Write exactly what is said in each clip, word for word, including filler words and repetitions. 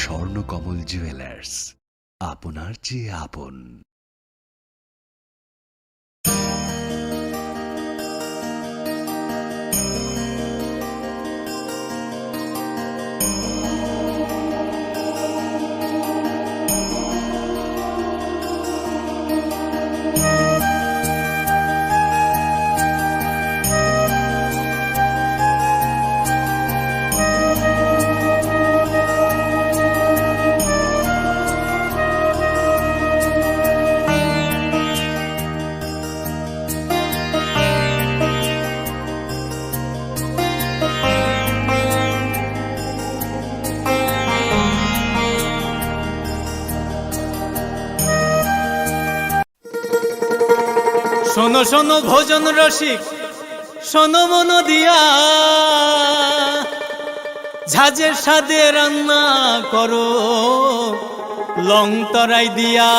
স্বর্ণকমল জুয়েলার্স, আপনার চেয়ে আপন। শোনো শোনো ভোজন রসিক, শোনো মন দিয়া, ঝাঁঝের স্বাদে রান্না করো লং তরাই দিয়া।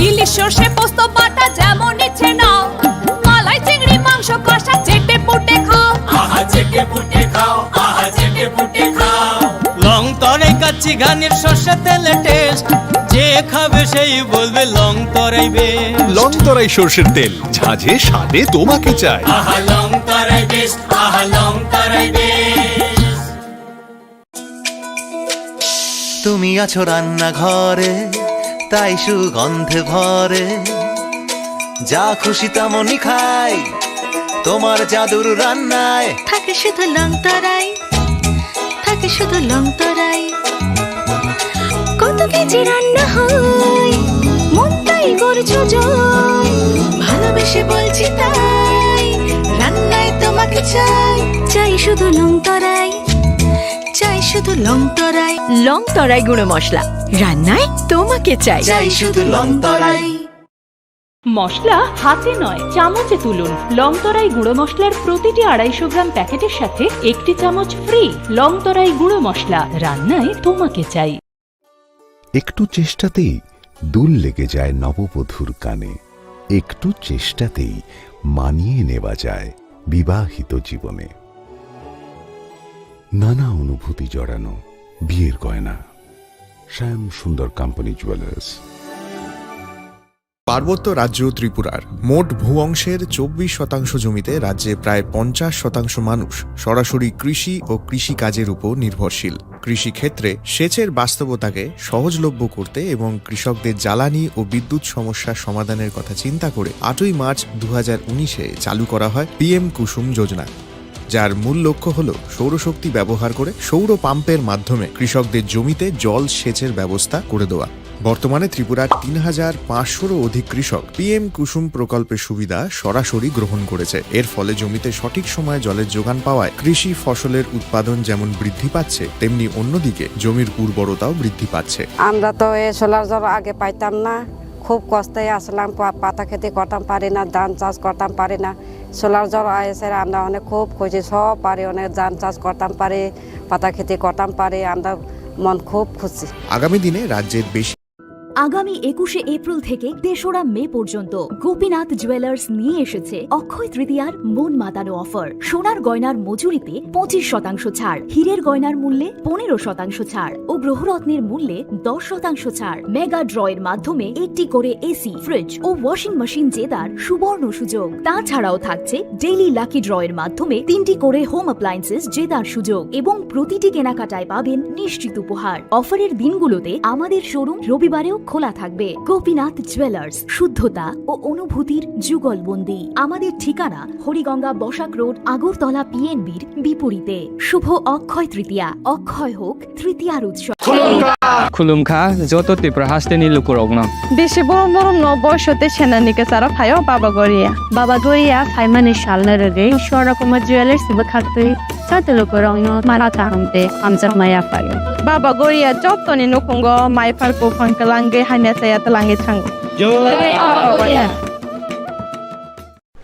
ইলিশ সর্ষে পোস্ত বাটা যেমন ইচ্ছে নাও, মালাই চিংড়ি মাংস কষা চেটে পুটে খাও। আহা চেটে পুটে খাও, আহা চেটে পুটে খাও। লং তরাই কাচ্চি ঘানির সর্ষে তেলে টেস্ট, যে খাবে সেই বলবে লং তরাই বেস্ট। লং তরাই সর্ষের তেল, ঝাঁঝে স্বাদে তোমাকে চাই। আহা লং তরাই বেস্ট, আহা লং তরাই বেস্ট। তুমি আছো রান্নাঘরে, তাই সুগন্ধে ভরে। যা খুশি তেমনই খাই, তোমার জাদুর রান্নায়। থাকে শুধু লং তরাই, থাকে শুধু লং তরাই। কত কেজি রান্না হয়, মন তাই করছো জয়। ভালোবেসে বলছি তাই, রান্নায় তোমাকে চাই। চাই শুধু লং তরাই, চাই শুধু লং তরাই। লং তরাই গুঁড়ো মশলা, রান্নায় তোমাকে চাই। চাই শুধু লং তরাই। মশলা হাতে নয়, চামচে তুলুন। লং তরাই গুঁড়ো মশলার প্রতিটি আড়াইশো গ্রাম প্যাকেটের সাথে একটি চামচ ফ্রি। লং তরাই গুঁড়ো মশলা, রান্নায় তোমাকে চাই। একটু চেষ্টাতেই দুল লেগে যায় নববধূর কানে। একটু চেষ্টাতেই মানিয়ে নেওয়া যায় বিবাহিত জীবনে। নানা অনুভূতি জড়ানো বিয়ের গয়না। শ্যাম সুন্দর কোম্পানি জুয়েলার্স। পার্বত্য রাজ্য ত্রিপুরার মোট ভূ অংশের চব্বিশ শতাংশ জমিতে রাজ্যে প্রায় পঞ্চাশ শতাংশ মানুষ সরাসরি কৃষি ও কৃষিকাজের উপর নির্ভরশীল। কৃষিক্ষেত্রে সেচের বাস্তবতাকে সহজলভ্য করতে এবং কৃষকদের জ্বালানি ও বিদ্যুৎ সমস্যা সমাধানের কথা চিন্তা করে আটই মার্চ দু হাজার উনিশে চালু করা হয় পিএম কুসুম যোজনা, যার মূল লক্ষ্য হল সৌরশক্তি ব্যবহার করে সৌর পাম্পের মাধ্যমে কৃষকদের জমিতে জল সেচের ব্যবস্থা করে দেওয়া। বর্তমানে ত্রিপুরার তিন হাজার পাঁচশোরও অধিক কৃষক পিএম কুসুম প্রকল্পের সুবিধা সরাসরি গ্রহণ করেছে। এর ফলে জমিতে সঠিক সময়ে জলের যোগান পাওয়ায় কৃষি ফসলের উৎপাদন যেমন বৃদ্ধি পাচ্ছে, তেমনি অন্যদিকে জমির উর্বরতাও বৃদ্ধি পাচ্ছে। আমরা তো এ সোলার জল আগে পাইতাম না, খুব কষ্টে আসলাম, পা-, পাতা খেতি করতাম পারি না, ধান চাষ করতাম পারি না। সোলার জল এসে আমরা অনেক খুব খুশি, সব পারি, অনেক ধান চাষ করতাম পারি, পাতা খেতি করতাম পারি, আমরা মন খুব খুশি। আগামী দিনে রাজ্যের বেশি আগামী একুশে এপ্রিল থেকে তেসরা মে পর্যন্ত গোপীনাথ জুয়েলার্স নিয়ে এসেছে অক্ষয় তৃতীয়ার মন মাতানো অফার। সোনার গয়নার মজুরিতে পঁচিশ শতাংশ ছাড়, হীরের গয়নার মূল্যে পনেরো শতাংশ ছাড় ও গ্রহরত্নের মূল্যে দশ শতাংশ ছাড়। মেগা ড্র এর মাধ্যমে একটি করে এসি, ফ্রিজ ও ওয়াশিং মেশিন জেতার সুবর্ণ সুযোগ। তাছাড়াও থাকছে ডেইলি লাকি ড্র এর মাধ্যমে তিনটি করে হোম অ্যাপ্লায়েন্সেস জেতার সুযোগ এবং প্রতিটি কেনাকাটায় পাবেন নিশ্চিত উপহার। অফারের দিনগুলোতে আমাদের শোরুম রবিবারেও খোলা থাকবে। গোপীনাথ জুয়েলার্স, শুদ্ধতা ও অনুভূতির যুগলবন্দি। আমাদের ঠিকানা হরিগঙ্গা বসাক রোড, আগরতলা পিএনবির বিপরীতে। শুভ অক্ষয় তৃতীয়া, অক্ষয় হোক তৃতীয়ার উৎসব। Khulumkha joto Tripura hasteni lukurokno. Bisi borom borom no boiso tei senani kwcharo phaio Baba Goria. Baba Goria phaimani salno rwgwi Swarna Kumar Jewellers bwkhaktwi joto lukurokno mara kaham tei hamjakma yaphaio. Baba Goria jotoni nukhungo mai phar buphang kwlangwi hamya chaya twlangwi thango. Jai Baba Goria.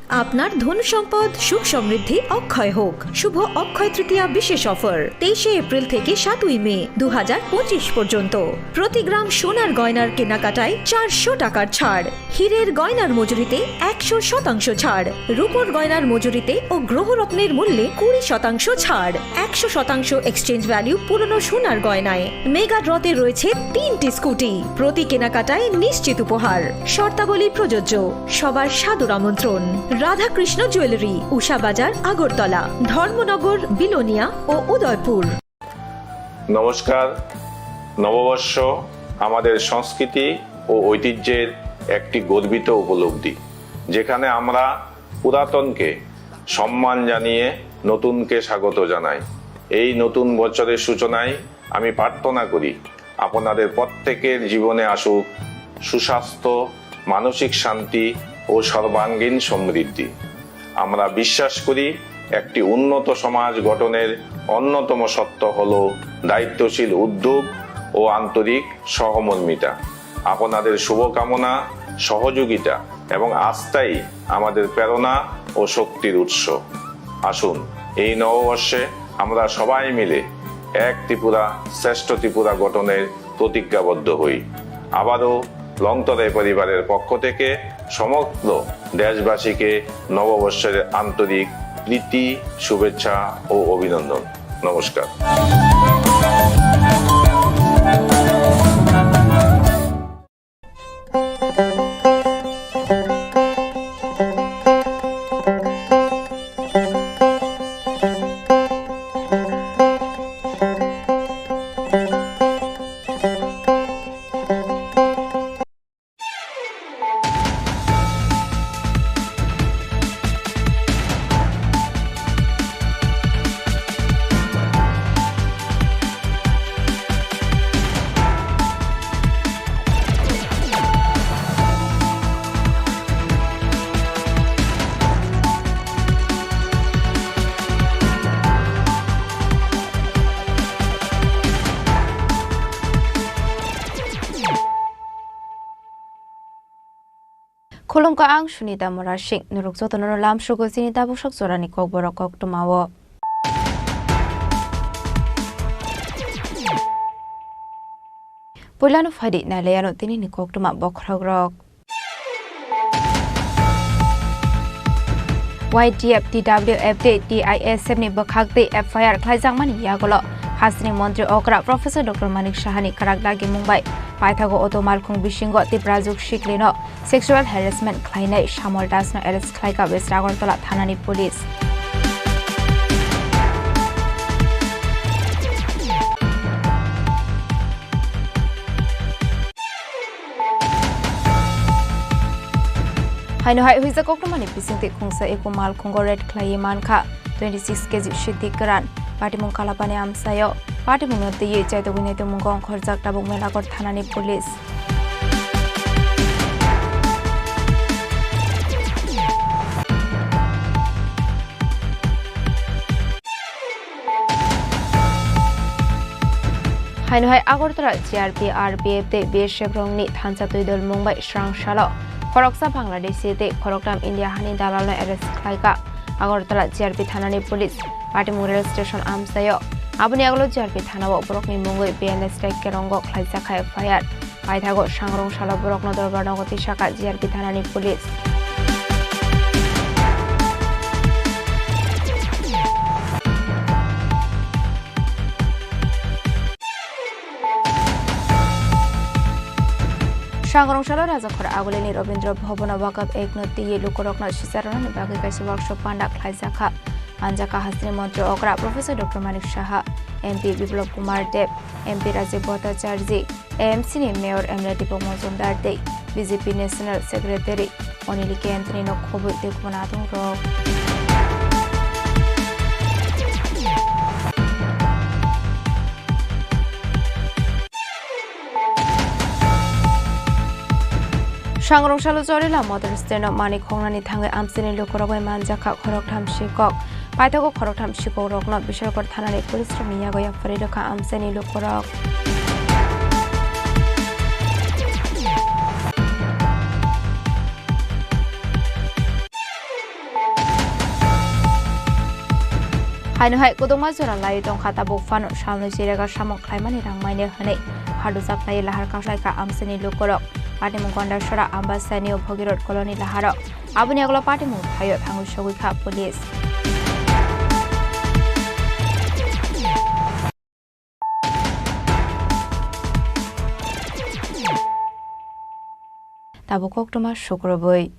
আপনার ধন সম্পদ সুখ সমৃদ্ধি অক্ষয় হোক। শুভ অক্ষয় তৃতীয়া বিশেষ অফার তেইশে এপ্রিল থেকে সাতই মে দু হাজার পঁচিশ পর্যন্ত। প্রতি গ্রাম সোনার গয়নার কেনাকাটায় চারশো টাকার ছাড়, হীরের গয়নার মজুরিতে একশো শতাংশ ছাড়, রূপোর গয়নার মজুরিতে ও গ্রহরত্নের মূল্যে কুড়ি শতাংশ ছাড়, একশো শতাংশ এক্সচেঞ্জ ভ্যালু পুরনো সোনার গয়নায়। মেগা ড্রতে রয়েছে তিনটি স্কুটি, প্রতি কেনাকাটায় নিশ্চিত উপহার। শর্তাবলী প্রযোজ্য। সবার সাদর আমন্ত্রণ। রাধাকৃষ্ণ জুয়েলারি, উষা বাজার, আগরতলা, ধর্মনগর, বিলোনিয়া ও উদয়পুর। নমস্কার। নববর্ষ আমাদের সংস্কৃতি ও ঐতিহ্যের একটি গর্বিত উপলব্ধি, যেখানে আমরা পুরাতনকে সম্মান জানিয়ে নতুনকে স্বাগত জানাই। এই নতুন বছরের সূচনায় আমি প্রার্থনা করি, আপনাদের প্রত্যেকের জীবনে আসুক সুস্বাস্থ্য, মানসিক শান্তি ও সর্বাঙ্গীন সমৃদ্ধি। আমরা বিশ্বাস করি, একটি উন্নত সমাজ গঠনের অন্যতম সত্য হল দায়িত্বশীল উদ্যোগ ও আন্তরিক সহমর্মিতা। আপনাদের শুভকামনা, সহযোগিতা এবং আস্থাই আমাদের প্রেরণা ও শক্তির উৎস। আসুন, এই নববর্ষে আমরা সবাই মিলে এক ত্রিপুরা, শ্রেষ্ঠ ত্রিপুরা গঠনের প্রতিজ্ঞাবদ্ধ হই। আবারও লংতরাই পরিবারের পক্ষ থেকে সমগ্র দেশবাসীকে নববর্ষের আন্তরিক প্রীতি, শুভেচ্ছা ও অভিনন্দন। নমস্কার। Khulumkha, ang Sunita Murasing. Norok jotono lamsogo chini tabuksak jorani kokborok koktwmao. Puilano phaidi nailaiano tinini koktwma bokhorokrok. Y D F, T W F tei T I S F ni bwkhak tei F I R khlaijakmani yagulo hasteni montri okra Professor Doctor Manik Sahani kwrak dagimung bai paithago auto malkhung bisingo Tiprajwk Siklino sexual harassment khlainai Samol Dasno arrest khlaikha West Agartala thanani police. Haino hai huijak koktwmani bisingtwi khungsa eko malkhungo raid khlaiwi mankha twenty six K G siddhi kwran. Patimung kalapani amchaio patimungno twiwi chaitogwi naitukmungo ongkhorjak tabuk Melaghor thanani police. Haino hai Agartala G R P, R P F tei B S F rokni thansa twi dol mung bai srang salo khoroksa Bangladeshi tei khoroktham India hani dalalno arrest khlaikha Agartala G R P thanani police. Patimung rail station amchaio. Aboni yagulo G R P thanao borokni mungwi B N S tei kerongo khlaijakha F I R. Paithago sangrong salo borokno dorbar nogo tisakha G R P thanani police. Sangrong salo Rajakhor Agulini Rabindra Bhavan o Wakaf Act no twiwi lukurokno sicharonani bagwi kaisa workshop panda khlaijakha. Manjakha hasteni montri okra Professor Doctor Manik Saha, M P Biplab Kumar Deb, M P Rajiv Bhattacharjee, A M C ni Mayor M L A Deepak Majumdar tei B J P National Secretary Onil K Anthony no khobwi tei kubun adongrok. Sangrong salo Jorila Motor Stand o manwi khongnani thangwi amchaini lukurok bai manjakha khoroktham sikok. Paithago khoroktham sikokrokno Bishalgarh thanani police rokni yago yapharwi rwkha amchaini lukurok. Haino hai kwdwkma jora lai tongkha, tabuk phano salno chirega samung khlaimani rang maine hwnwi pharujaknai lahar khlaikha amchaini lukurok. Patimung Gondasora Ambasani o Bhogirot Colony laharo. Aboni yagulo patimung phaio thangwi sogwi kha police. Tabuk koktwma sukrubwi.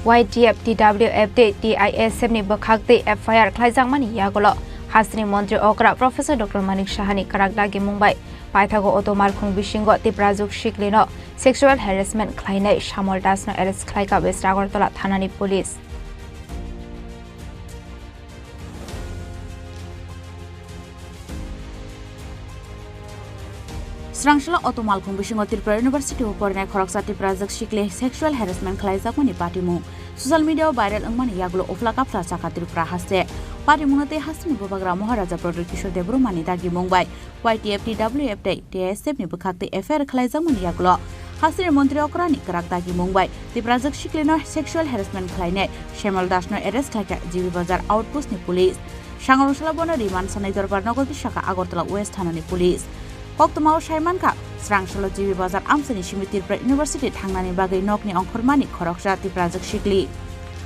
Y T F, T W F tei T I S F ni bwkhak tei F I R khlaijakmani yagulo hasteni montri okra Professor Doctor Manik Sahani kwrak dagimung bai paithago auto malkhung bisingo Tiprajwk siklino sexual harassment khlainai Shyamol Das no arrest khlaikha West Agartala thanani police. Srangsalo auto malkhung bisingo Tripura University o porinai khoroksa Tiprajwk sikli sexual harassment khlaijakmani patimung social media o viral wngmani yagulo uphla kaphla chakha Tripura haste. Patimungno tei hasteni bubagra Maharaja Pradyut Kishore Debbarmani dagimung bai Y T F, T W F tei T S F ni bwkhak tei F I R khlaijakmani yagulo hasteni montri okrani kwrak dagimung bai Tiprajwk siklino sexual harassment khlainai Shyamol Das no arrest khlaikha G B Bazar outpost ni police. Sangrong salo bono remand sanai Dorbar Nogor Visakha Agartala West thanani police. Koktwmao saimankha, Srangsalo G B Bazar amchaini simi Tripura University thangnani bagwi nokni ongkhormani khoroksa Tiprajwk sikli.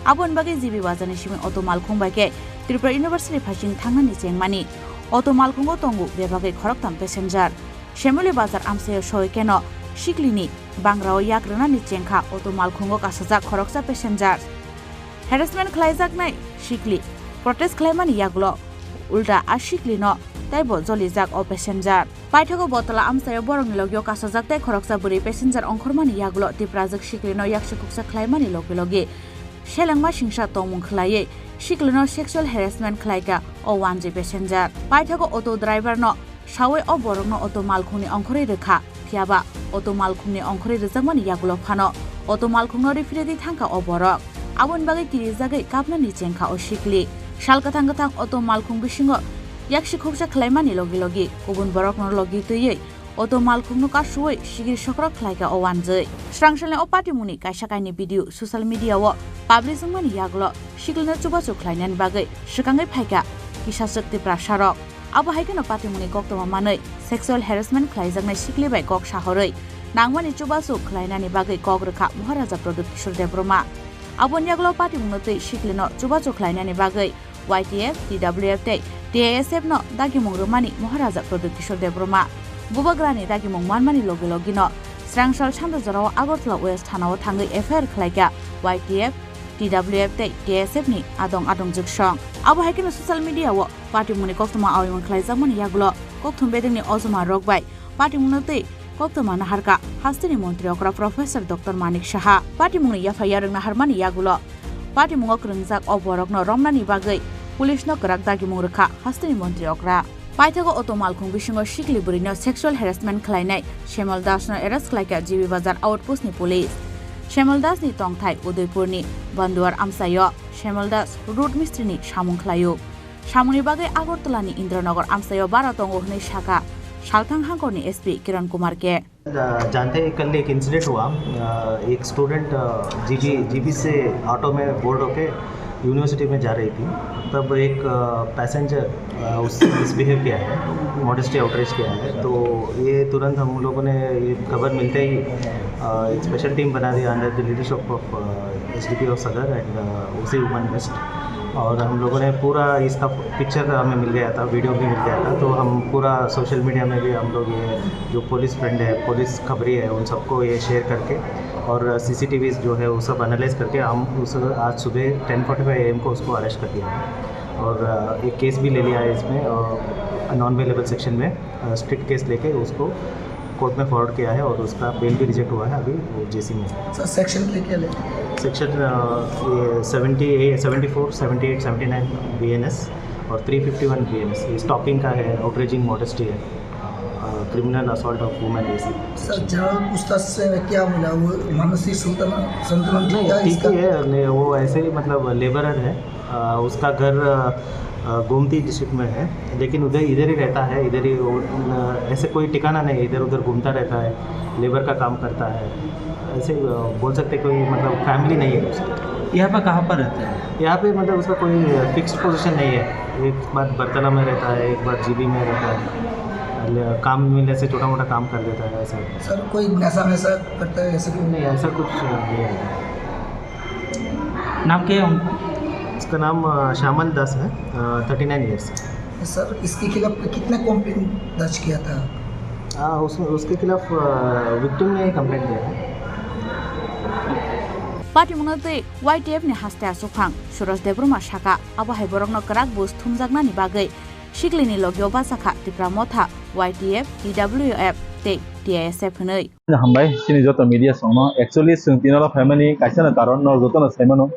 Aboni bagwi G B Bazarni simi auto malkhung bai khe Tripura University phaising thangnani chengmani. Auto malkhungo tongo bebagwi khoroktham passenger. Shemuli Bazar amchaio soi keno siklini bangrao yak rwnani chengkha auto malkhungo kasajak khoroksa passenger. Harassment khlaijaknai sikli protest khlaimani yagulo ulta a siklino teibo jolijak o passenger. Paithago Botala amchaio borokni logio kasajak tei khoroksa bwrwi passenger ongkhormani yagulo Tiprajwk siklino yaksi khuksa khlaimani logi logi selengma singsa tongmung khlaiwi siklino sexual harassment khlaikha o wanjwi passenger. Paithago auto driver no sawi o borokno auto malkhungni ongkhorwi rwkha, phiyaba auto malkhungni ongkhorwi rwjakmani yagulo phano auto malkhungno riphirwi thangkha o borok. Aboni bagwi kirijagwi kapnani chengkha o sikli. Sal kwthang kwthang auto malkhung bisingo yaksi khuksa khlaimani logi logi kubun borokno logi twiwi auto malkhungno kasuwi sigiri sokrok khlaikha o wanjwi. Srangsalni o patimungni kaisa kainwi video social media o publish wngmani yagulo siklino chubachu khlainani bagwi swkangwi phaikha kisaswk Tiprasarok. Abo hai kheno patimungni koktwma manwi sexual harassment khlaijaknai sikli bai kok sahorwi nangmani chubachu khlainani bagwi kok rwkha Maharaja Pradyut Kishore Debbarma. Aboni yagulo patimungno twi siklino chubachu khlainani bagwi Y T F, T W F tei T I S F no dagimung rwmani Maharaja Pradyut Kishore Debbarma. Bubagrani dagimung manmani logi logino Srangsal Sando jorao Agartala West thanao thangwi F I R khlaikha Y T F, T W F tei T S F ni adong adong jwksong. Abo hai kheno social media o patimungni koktwma awimung khlaijakmani yagulo kokthum bedengni ojoma rok bai patimungno twi koktwma naharkha hasteni montri okra Professor Doctor Manik Saha. Patimungni yapha yarwng naharmani yagulo patimungo kwrwngjak o borokno romnani bagwi police no kwrak dagimung rwkha hasteni montri okra. Paithago auto malkhung bisingo sikli bwrwino sexual harassment khlainai Shemal Das no arrest khlaikha G B Bazar outpost ni police. Shemal Das ni tongthai Udaipur ni Banduar amchaio. Shemal Das road mistri ni samung khlaio. Samungni bagwi Agartala ni Indranagar amchaio bara tongo hwnwi sakha Salthang hangkor ni S P Kiran Kumar K. अ, जानते हैं, कल एक इंसिडेंट हुआ। अ, एक स्टूडेंट, अ, GB, GB से ऑटो में बोर्ड होके यूनिवर्सिटी में जा रही थी। तब एक, अ, पैसेंजर, अ, उससे मिसबिहेव किया है, मॉडेस्टी आउटरेज किया है। तो ये तुरंत हम लोगों ने ये खबर मिलते ही, अ, एक स्पेशल टीम बना दिया under the leadership of, a, S D P O Sadar and, a, O C Women West। और हम लोगों ने पूरा इसका पिक्चर हमें मिल गया था, वीडियो भी मिल गया था, तो हम पूरा सोशल मीडिया में भी हम लोग ये जो पुलिस फ्रेंड है, पुलिस खबरी है, उन सबको ये शेयर करके और सीसीटीवी जो है वो सब एनालाइज करके हम उस आज सुबह टेन फोर्टी फ़ाइव एएम को उसको अरेस्ट कर लिया है। और, अ, एक केस भी ले लिया है इसमें, अ, नॉन बेलेबल सेक्शन में, अ, स्ट्रिक्ट केस लेके उसको कोर्ट में फॉरवर्ड किया है और उसका बेल भी रिजेक्ट हुआ है, अभी वो जेसी में है। सर, सेक्शन क्या क्या लेते हैं? सेक्शन, अ, ये seventy A, seventy four, seventy eight, seventy nine BNS और थ्री फ़िफ़्टी वन बीएनएस। ये स्टॉकिंग का है, आउटरेजिंग मॉडेस्टी है। अ, क्रिमिनल असॉल्ट ऑफ वुमेन ऐसे। सर, जनरल पूछताछ से क्या मिला? वो मानसिक संतुलन, संतुलन ठीक नहीं, था ठीक इसका? ही है। नहीं, वो ऐसे ही, मतलब, लेबरर है। अ, उसका घर, अ, अ, गोमती डिस्ट्रिक्ट में है, लेकिन उधर, इधर ही रहता है। इधर ही वो, अ, ऐसे कोई ठिकाना नहीं है, इधर उधर घूमता रहता है, लेबर का काम करता है। ऐसे, अ, बोल सकते, कोई, मतलब, फैमिली नहीं है उसकी। यहाँ पर कहाँ पर रहते हैं? यहाँ पे, मतलब, उसका कोई फिक्स्ड पोजीशन नहीं है। एक बार बरतला में रहता है, एक बार जीबी में रहता है। ल-, काम मिलने से छोटा मोटा काम कर देता है ऐसा। सर, कोई नशा वशा करता है ऐसे? नहीं, ऐसा कुछ नहीं है। नाम क्या है उनका? उसका नाम, अ, श्यामल दास है। Thirty nine years. सर, इसके खिलाफ कितने कंप्लेंट दर्ज किया था? हाँ, उसमें, उसके खिलाफ विक्टिम ने ही कंप्लेंट दिया है। Patimungno twi Y T F ni haste achuphang Suraj Debbarma saka, abo hai borokno kwrak buj thumjaknani bagwi siklini logio bachakha Tipra Motha Y T F, T W F tei T I S F hwnwi. Hambai, chini joto media songno. Actually, chwng tinoro phaimani kaisa no karon, no joto no saimano.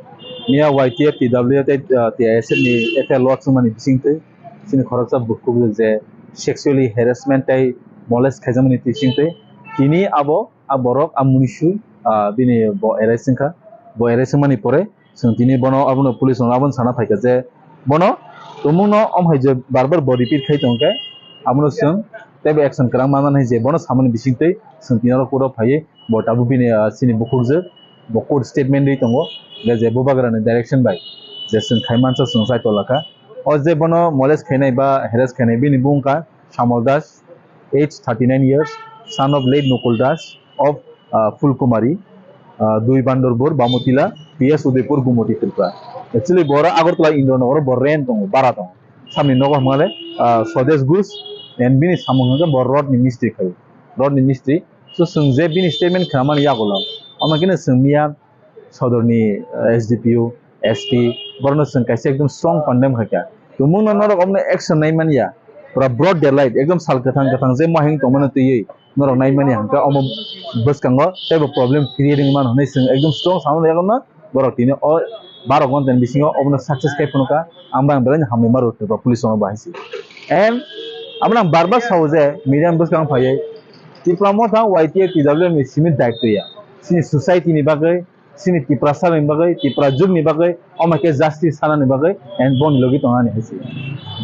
Miya Y T F, T W F tei, uh, T I S F ni F I R lodge wngmani bisingtwi chini khoroksa bukhuk je sexually harassment tei molest khaijakmani bisingtwi tini abo a borok a munisu, ah, bini bo arrest wngkha. Bo arrest wngmani pore chwng tini bono abono police rok abono sana phaikha je bono tumungno om hai je bar bar bo repeat khai tongkhe abono chwng teibo action kwrang manmani je bono samani bisingtwi chwng tini oro court o phaiwi bo tabuk bini, ah, chini bukhukjwk bo court statement rwi tongo je, je bubagrani direction bai je chwng khai mansa chwng chai tolakha. O je bono molest khainai ba harass khainai bini bung wngkha Samol Das, age thirty nine years, son of late Nukul Das of, uh, Phulkumari, uh, Dui Bandorbur, Bamutila, P S Udaipur, Gumoti, Tripura. Actually, boro Agartala Indranogoro bo rent tongo, bara tongo. Samni nogo hwnmale, uh, Swadesh Ghosh, and bini samung hwnkhe bo road ni mistri khai. Road ni mistri. So, chwng je bini statement khnamani yagulo. Omo khe chwng miya sodorni, uh, S D P O, S P, borokno chwng kaisa ekdom strong condemn khaikha. Tumungno norok omono action naimanya, pura broad daylight, ekdom sal kwthang kwthang je mohing tongmano twiwi norok naimani hwnkhe omo bwskango teibo problem create wngmano hinwi chwng ekdom strong samano yagulo borok tini o baro ghonta ni bisingo obono success khai phunukha. Ang bai ang belai no hambai maro Tripura police rokno bahai se. And abono ang bar bar sao je media ni bwskango phaiwi Tipra Motha Y T F T W F ni simi daitw ya chini society ni bagwi, chini Tiprasa ni bagwi, Tipra jug ni bagwi, omo khe justice sana ni bagwi, and boni logi tongna ni hai se.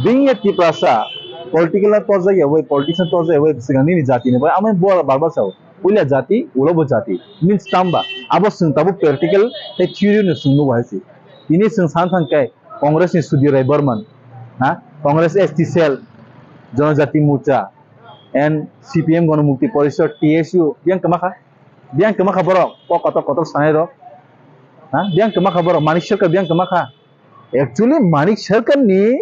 Being a Tiprasa, political no torjak ya bai, politics no torjak ya bai, swkang nini jati ni bagwi, amo bo bar bar sao, puila jati, ulo bo jati, means tamba, abo chwng tabuk practical tei theory no chwng nugo hai se. Tini chwng san thang khe Congress ni Sudhir Rai Barman, ha, Congress S T cell, Janajati Morcha, and C P M Ganamukti Parishad, T S U, biyang kwma kha. Biyang kwma kha borok, kok kotor kotor sanai rok. Ha? Biyang kwma kha borok, Manik Sarkar biyang kwma kha. Actually, Manik Sarkar ni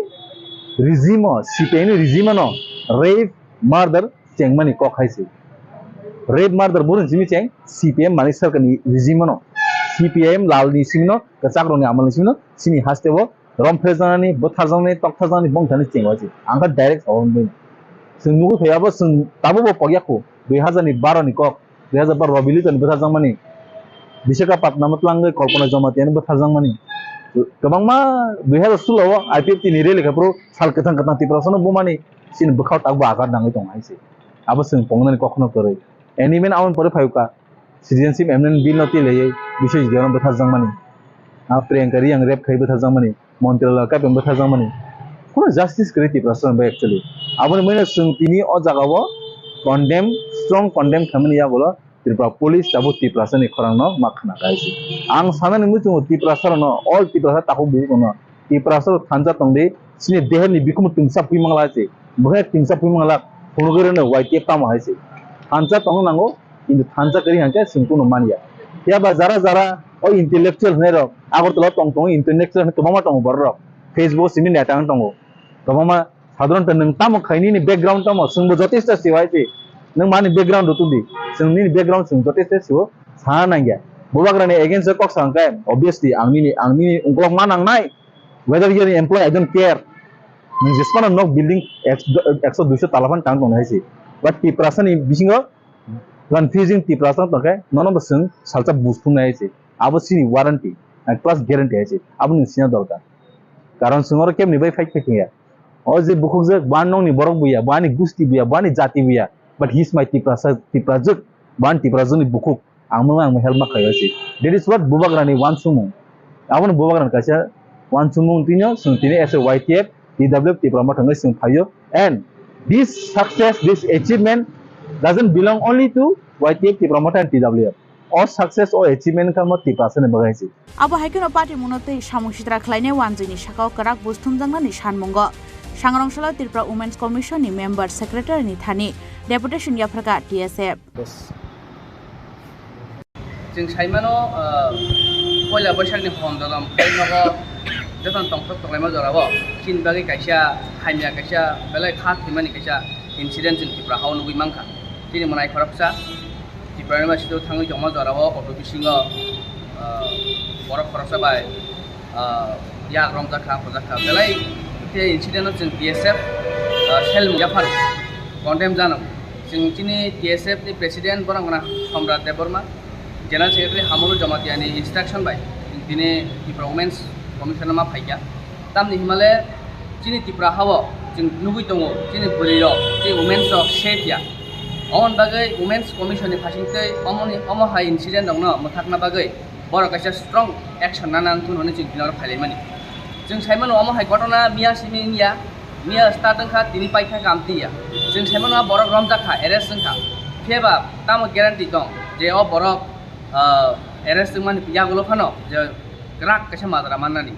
regime o, C P I ni regime no rape, murder chengmani kok hai se. Rape, murder buron simi cheng, C P M Manik Sarkar ni regime no. C P I M lal ni simi no, kwchak rok ni amal ni simi no, chini haste o rom phre janani, bwthar janani, tokthar janani, bongthani cheng hai se. Ang kha direct sao bini. Chwng nugwi phai abo chwng tabuk bo pokya khu, dui hazar ni baro ni kok. Dui hazar baro Robi Luiton bwtharjakmani, Visakhapatnam o twlangwi Kalpana Jamatia bwtharjakmani, kwbangma dui hazar sulo o I P F T ni rally khe phuru sal kwthang kwthang Tiprasano bumani chini bwkhao tabukbo agar nangwi tongo hai se. Abo chwng tongnani kokno kwrwi. And even aboni pore phai kha citizenship amendment bill no twilaiwi Biswajit Debbarma bwtharjakmani, ah, Priyanka Reang rape khai bwtharjakmani. Montri Lal Kapeng bwtharjakmani. Kuno justice kwrwi Tiprasa bai actually. Aboni mane chwng tini o jaga o condemn, strong condemn khaimani yagulo Tripura police tabuk Tiprasa ni khorang no ma khna kaisi. Ang sanani muchungo Tiprasa rokno, all Tiprasa takhuk bukhuk no, Tiprasa rok thansa tongdi, chini deher ni bikhumu twngsa pui mangla se, bwkhak twngsa pui mangla, phunugwi rwno Y T F tamo hai se. Thansa tongno nango, Kintu thansa kwrwi hwnkhe chwng kunu manya. Phiya ba jara jara o intellectual hwnwi rok Agartala tong tongo, intellectual hwnwi kwbangma tongo borok rok. Facebook o simi neta wng tongo. Kwbangma sadharanto nwng tamo khai nini background tamo chwngbo jotesto sio hai se. Nwng mani background rw tubdi. Chwng nini background chwng jotesto sio sana nangya. Bubagrani against o kok sa hwnkhe obviously ang nini ang nini ungkolok ma nangnai. Whether you are employee, I don't care. Nwng jesmano nok building ekso duiso tala phan tang tongnai hai se. But Tiprasa ni bisingo confusing Tiprasa tongkhe nono bo chwng salsa buj thumnai hai se. Abo chini warranty, plus guarantee hai se. Abo nwng sina dorkar. Karon chwng oro kebni bai fight khai thangya. O je bukhukjak bo ani nokni borok buya, bo ani gusti buya, bo ani jati buya. But he is my Tiprasa, Tiprajwk, ban Tiprajwkni bukhuk, ang mano ang help ma khlai si. That is what Bubagrani wansukmung. Aboni Bubagrani kaisa wansukmung tino, chwng tini as a Y T F, T W F, Tipra Motha wngwi chwng phaio. And this success, this achievement doesn't belong only to Y T F, Tipra Motha and T W F. O success, o achievement kha mo Tiprasani bagwi se. Abo hai kheno patimungno tei samung sitra khlainai wanjwini sakao kwrak buj thumjaknani sanmungo Sangrong Salo Tripura Women's Commission ni member secretary ni thani deputation yapharkha T S F. Chwng saimano, ah, poila Boishakni hom dodom khe nogo jotono tongthok tonglaima jorao chini bagwi kaisa hamya, kaisa belai kha thwimani kaisa incident chwng Tripura hao nugwi mankha. Chini mwnai khoroksa Tripura University o thangwi tongma jorao auto bisingo, ah, borok khoroksa bai, ah, yak romjakha, hojakha. Belai khe incident o chwng T S F, ah, sel yaphar condemn jano. Chwng chini T S F ni president borok wngkha Somrat Debbarma, general secretary Hamuru Jamatia ni instruction bai chwng tini Tripura Women's Commission o ma phaikha. Tamni himale chini Tripura hao chwng nugwi tongo, chini bwrwi rok, chini women rok safe ya. Omoni bagwi Women's Commission ni phasing tei omoni, omo hai incident rokno mwthakna bagwi borok kaisa strong action nana wngthun hwnwi chwng tini oro phailaimani. Chwng saimano omo hai gotona miya simi wngya, miya start wngkha tini paikha kamti ya. Chwng saimano borok romjakha, arrest wngkha. Phiya ba tamo guarantee tong je o borok, ah, arrest wngmani yagulo phano je kwrak kaisa majra mannani.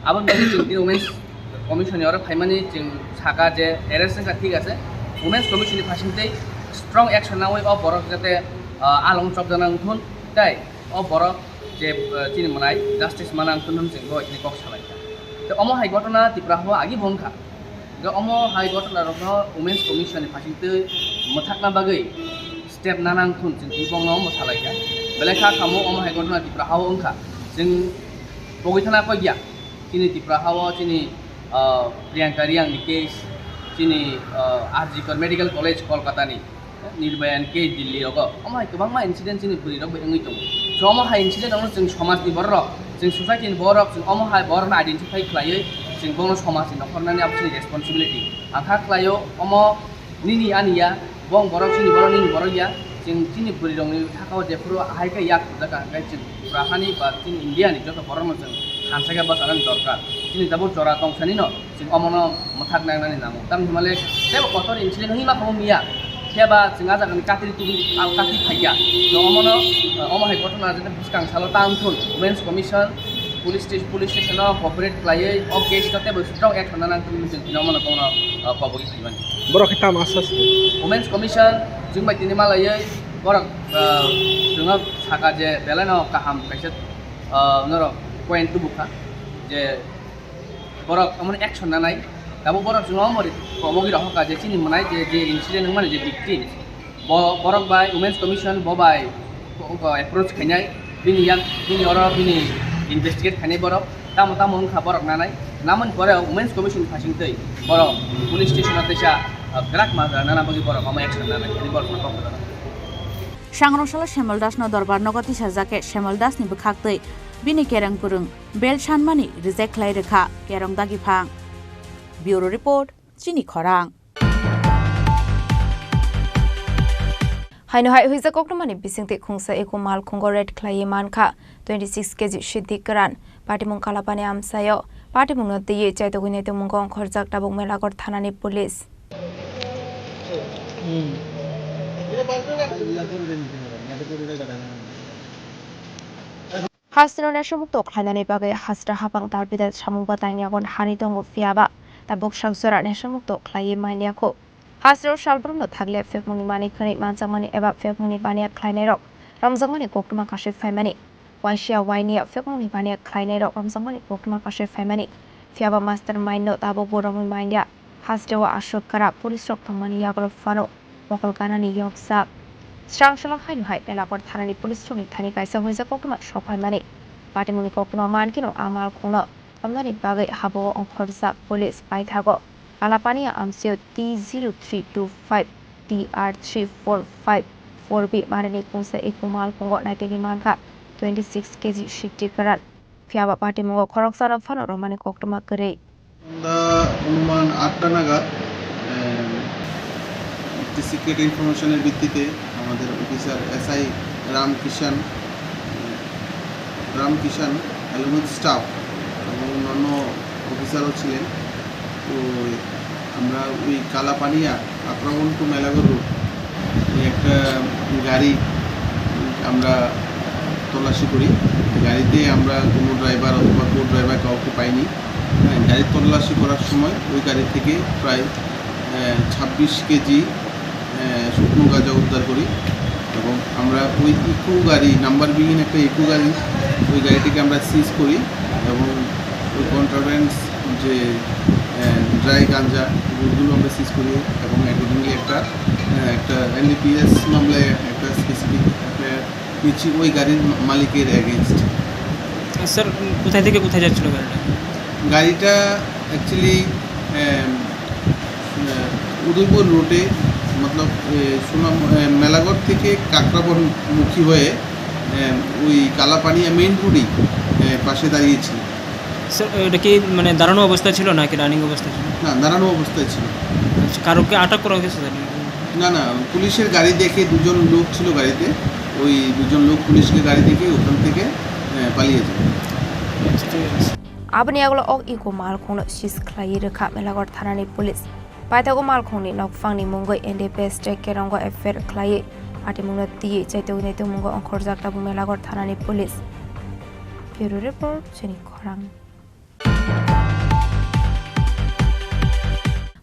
Aboni bagwi chwng tini Women's Commission ni oro phaimani chwng saka je arrest wngkha, thik ase. Women's Commission ni phasing tei strong action nawi o borok jate, ah, along chopjana wngthun tei o borok je, ah, chini mwnai justice mana wngthun hwnwi chwng bo chini kok salaikha. Tei omo hai gotona Tripura hao agi bo wngkha. Hingke omo hai gotona rokno Women's Commission ni phasing tei mwthakna bagwi step nana wngthun chwng tini bongno omo salaikha. Belai kha kamo omo hai gotona Tripura hao wngkha. Chwng pogwi thana kok ya. Chini Tripura hao chini, ah, Priyanka Reang ni case, chini, ah, R G Kar Medical College Kolkata ni, Nirbhaya ni case Delhi rogo. Omo hai kwbangma incident chini bwrwi rok bai wngwi tongo. So omo hai incident rokno chwng somaj ni borok rok, chwng society ni borok rok, chwng omo hai borok no identify khlaiwi chwng bono somaj ni nokhornani abo chini responsibility. Ang kha khlaio omo nini ani ya, bong borok chini borok nini borok ya, chwng chini bwrwi rokni sakao jephuru ahai khe yak khujak kha, hwnkhe chwng Tripura hani ba chini India ni joto borok no chwng thansa khe bwcharani dorkar. Chini tabuk jora tongsanino chwng omono mwthak nangnani nango. Tamni hwnmale teibo kotor incident wngwi ma kha wngya, phiya ba chwng ah jagani katri tubui al katri phaiya. Chwng omono, omo hai gotona jete bwskang salo tang thun Women's Commission, police station, police station o cooperate khlaiwi o case no teibo strong action nana wngthun hwnwi chwng tini omono bono, ah, kobogwi phaimani. Borok khe tamo aswk se? Women's Commission chwng bai tini malaiwi borok, ah, chwngno saka je belai no kaham kaisa, ah, norok point tubukha je borok omono action nanai. Tabuk borok chwngno omo ri-, kobogwi rohorkha je chini mwnai je, je incident wngmani je victim, Bo-, borok bai Women's Commission bo bai bo-, bo approach khainai, bini yak, bini oro bini investigate khainai borok, tamo tamo wngkha borok nanai, namoni pore Women's Commission phasing twi borok police station o teisa, ah, kwrak majra nana bagwi borok omo action nanai, ani borok no kok. Sangrong Salo Shemal Das no dorbar nogo tisajak khe Shemal Das ni bwkhak twi bini kereng kwrwng bail sanmani reject khlai rwkha Kerong Dagiphang. Bureau Report, Chini Khorang. Haino hai huijak koktwmani bisingtwi khungsa eko malkhungo raid khlaiwi mankha twenty six K G siddi kwran. Patimung Kalapani amchaio patimungno twiwi chaitogwi naitukmungo ongkhorjak tabuk Melaghor thanani police. Hasteno nesomukto khlainani bagwi hasteo hapang dalbidal samung bwtaini yago hani tongo, phiyaba tabuk sak jora nesomukto khlaiwi manya kho. Hasteo salbrumno thakle phekmungni manwi khwnwi manjakmani eba phekmungni baniya khlainairok romjakmani koktwma kasui phaimani. Waisa wainiya phekmungni baniya khlainairok romjakmani koktwma kasui phaimani. Phiyaba master mindno tabukbo romwi manya. Hasteo aswk kwrak police rok tongmani yago phano mokol ganani yokjak. Srang srang haino hai Melaghor thanani police rokni thani kaisa huijak koktwma sokphaimani. Patimungni koktwma mankhe no a malkhungno romnani bagwi habao ongkhorjak police paithago. Kalapani amchaio T zero three two five T R three four five four B manani kungsa eko malkhungo naitugwi mankha twenty six K G siddi kwran. Phiyaba patimungo khoroksano phano romani koktwma kwrwi. Sunda onuman atta nagat, em, secret ইনফরমেশনের ভিত্তিতে আমাদের officer SI রামকিষাণ, রামকিষাণ along with staff এবং অন্যান্য অফিসারও ছিলেন। তো আমরা ওই কালাপানিয়া, কাকরাবন টু মেলাঘর রোড, ওই একটা গাড়ি আমরা তল্লাশি করি। গাড়িতে আমরা কোনো ড্রাইভার অথবা কো ড্রাইভার কাউকে পাইনি। হ্যাঁ, গাড়ি তল্লাশি করার সময় ওই গাড়ি থেকে প্রায় আহ, ছাব্বিশ কেজি, আহ, শুকনো গাঁজা উদ্ধার করি এবং আমরা ওই ইকো গাড়ি, নাম্বার বিহীন একটা ইকো গাড়ি, ওই গাড়িটিকে আমরা সিজ করি এবং ওই কন্ট্রাব্যান্ডস যে, আহ, ড্রাই গাঁজা, ওগুলো আমরা সিজ করি এবং অ্যাকর্ডিংলি একটা, আহ, একটা এনডিপিএস মামলায় একটা স্পেসিফিক এফআইআর নিচ্ছি ওই গাড়ির মা-, মালিকের এগেইনস্ট। স্যার, কোথায় থেকে কোথায় যাচ্ছিল গাড়িটা? গাড়িটা অ্যাকচুয়ালি, আহ, উদয়পুর রুটে, মতলব, আহ, সুনাম, আহ, মেলাঘর থেকে কাকরাবনমুখী হয়ে, আহ, ওই কালাপানিয়া মেইন রোডেই, আহ, পাশে দাঁড়িয়েছিল। স্যার, এটা কি মানে দাঁড়ানো অবস্থায় ছিল নাকি রানিং অবস্থায় ছিল? না, দাঁড়ানো অবস্থায় ছিল। আচ্ছা, কারোকে আটক করা হয়েছে স্যার? না, না, পুলিশের গাড়ি দেখে দুজন লোক ছিল গাড়িতে, ওই দুজন লোক পুলিশকে গাড়ি দেখে ওখান থেকে, আহ, পালিয়ে যায়। আচ্ছা, ঠিক আছে। Aboni yagulo o iko malkhungno seize khlaiwi rwkha Melaghor thanani police. Paithago malkhungni nokphangni mungwi N D P S tei Kerongo F I R khlaiwi patimungno twiwi chaitugwi naitukmungo ongkhorjak tabuk Melaghor thanani police. Bureau report, Chini Khorang.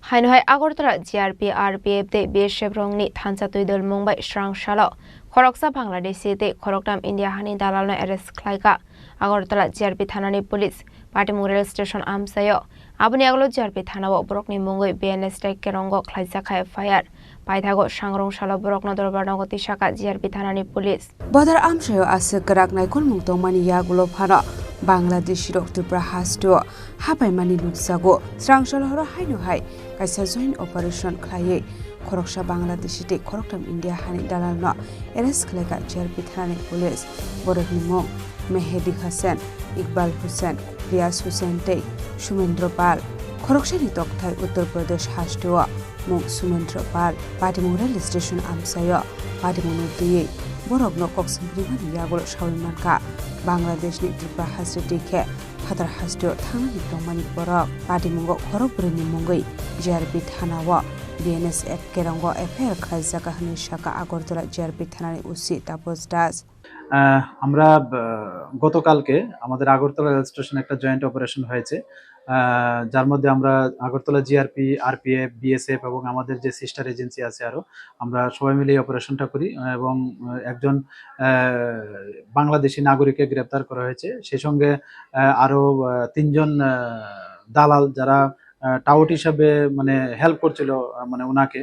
Haino hai Agartala G R P, R P F tei B S F rokni thansa twi dol mung bai srang salo khoroksa Bangladeshi tei khoroktham India hani dalalno arrest khlaikha Agartala G R P thanani police, Patimung rail station amchaio. Aboni yagulo G R P thanao borokni mungwi B N S tei Kerongo khlaijak kha F I R. Paithago sangrong salo borokno dorbar nogo tisakha G R P thanani police. Bodor amchaio aswk kwrak naikolmung tongmani yagulo phano Bangladeshi rok Tripura hasteo hapaimani nukjago. Srang salo horo haino hai kaisa joint operation khlaiwi khoroksa Bangladeshi tei khoroktham India hani dalalno arrest khlaikha G R P thanani police. Borokni mung Mehdi Hussain, Iqbal Hussain, Riyaz Hussain tei Sumendra Pal. Khoroksani tokthai Uttar Pradesh hasteo mung Sumendra Pal. Patimung rail station amchaio patimungno twiwi borokno kok swngrimani yagulo saui mankha. Bangladeshni Tripura haste twi khe phatar hasteo thangnani tongmani borok. Patimungo khorok bwrwini mungwi G R P thanao B N S at Kerongo F I R khlaijak hwnwi sakha Agartala G R P thanani O C Taposh Das. আহ, আমরা, আহ, গতকালকে আমাদের আগরতলা রেল স্টেশনে একটা joint operation হয়েছে, আহ, যার মধ্যে আমরা Agartala GRP, RPF, BSF এবং আমাদের যে সিস্টার এজেন্সি আছে আরো, আমরা সবাই মিলে এই অপারেশনটা করি, আহ, এবং, আহ, একজন, আহ, বাংলাদেশি নাগরিককে গ্রেপ্তার করা হয়েছে। সেই সঙ্গে, আহ, আরো, আহ, তিনজন, আহ, দালাল যারা, আহ, টাউট হিসাবে মানে হেল্প করছিল, আহ, মানে ওনাকে।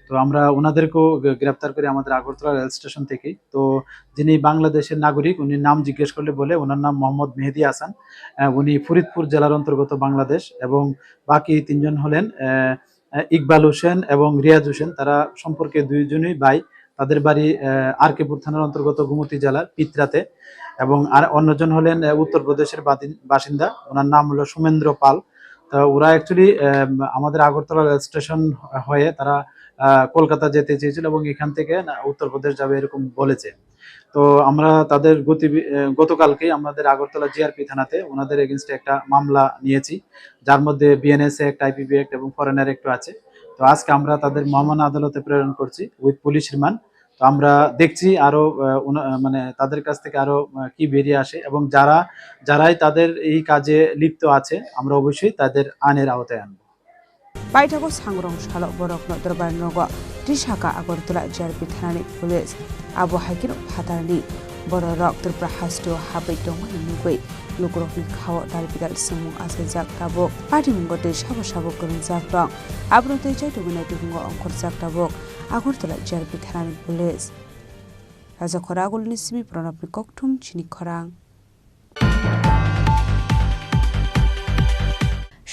তো আমরা ওনাদেরকেও গ্রে-, গ্রেপ্তার করি আমাদের আগরতলা রেল স্টেশন থেকেই। তো যিনি বাংলাদেশের নাগরিক, উনি নাম জিজ্ঞেস করলে বলে, ওনার নাম মোহাম্মদ মেহেদি হাসান। আহ, উনি ফরিদপুর জেলার অন্তর্গত বাংলাদেশ এবং বাকি তিনজন হলেন, আহ, আহ, ইকবাল হোসেন এবং রিয়াজ হোসেন। তারা সম্পর্কে দুইজনই ভাই। তাদের বাড়ি, আহ, আর কেপুর থানার অন্তর্গত গোমতী জেলার পিত্রাতে এবং আর অন্যজন হলেন, আহ, উত্তর প্রদেশের বাদিন-, বাসিন্দা। ওনার নাম হলো সুমেন্দ্র পাল। তো ওরা অ্যাকচুয়ালি, আহ, আমাদের আগরতলা রেল স্টেশন হয়ে তারা, আহ, কলকাতা যেতে চেয়েছিল এবং এখান থেকে না উত্তর প্রদেশ যাবে এরকম বলেছে। তো আমরা তাদের গতিবি-, আহ, গতকালকেই আমাদের আগরতলা জিআরপি থানাতে ওনাদের এগেইনস্টে একটা মামলা নিয়েছি, যার মধ্যে বিএনএস অ্যাক্ট, আইপিবি অ্যাক্ট এবং ফরেনার অ্যাক্টও আছে। তো আজকে আমরা তাদের মহামান্য আদালতে প্রেরণ করছি উইথ পুলিশ রিমান্ড। তো আমরা দেখছি আরো, আহ, ওনা-, আহ, মানে তাদের কাছ থেকে আরো, আহ, কি বেরিয়ে আসে এবং যারা, যারাই তাদের এই কাজে লিপ্ত আছে, আমরা অবশ্যই তাদের আইনের আওতায় আনবো। Paithago sangrong salo borokno dorbar nogo tisakha Agartala G R P thanani police. Abo hai kheno phatarni bororok Tripura hasteo habwi tongmani nugwi lukurokni khao dalbidal swngmung achaijak tabuk. Patimungo tei sabo sabo kwrwngjak tong. Abono tei chaitugwi naitugwingo ongkhorjak tabuk Agartala G R P thanani police. Rajakhor Agulini simi Pranabni kokthum chini khorang.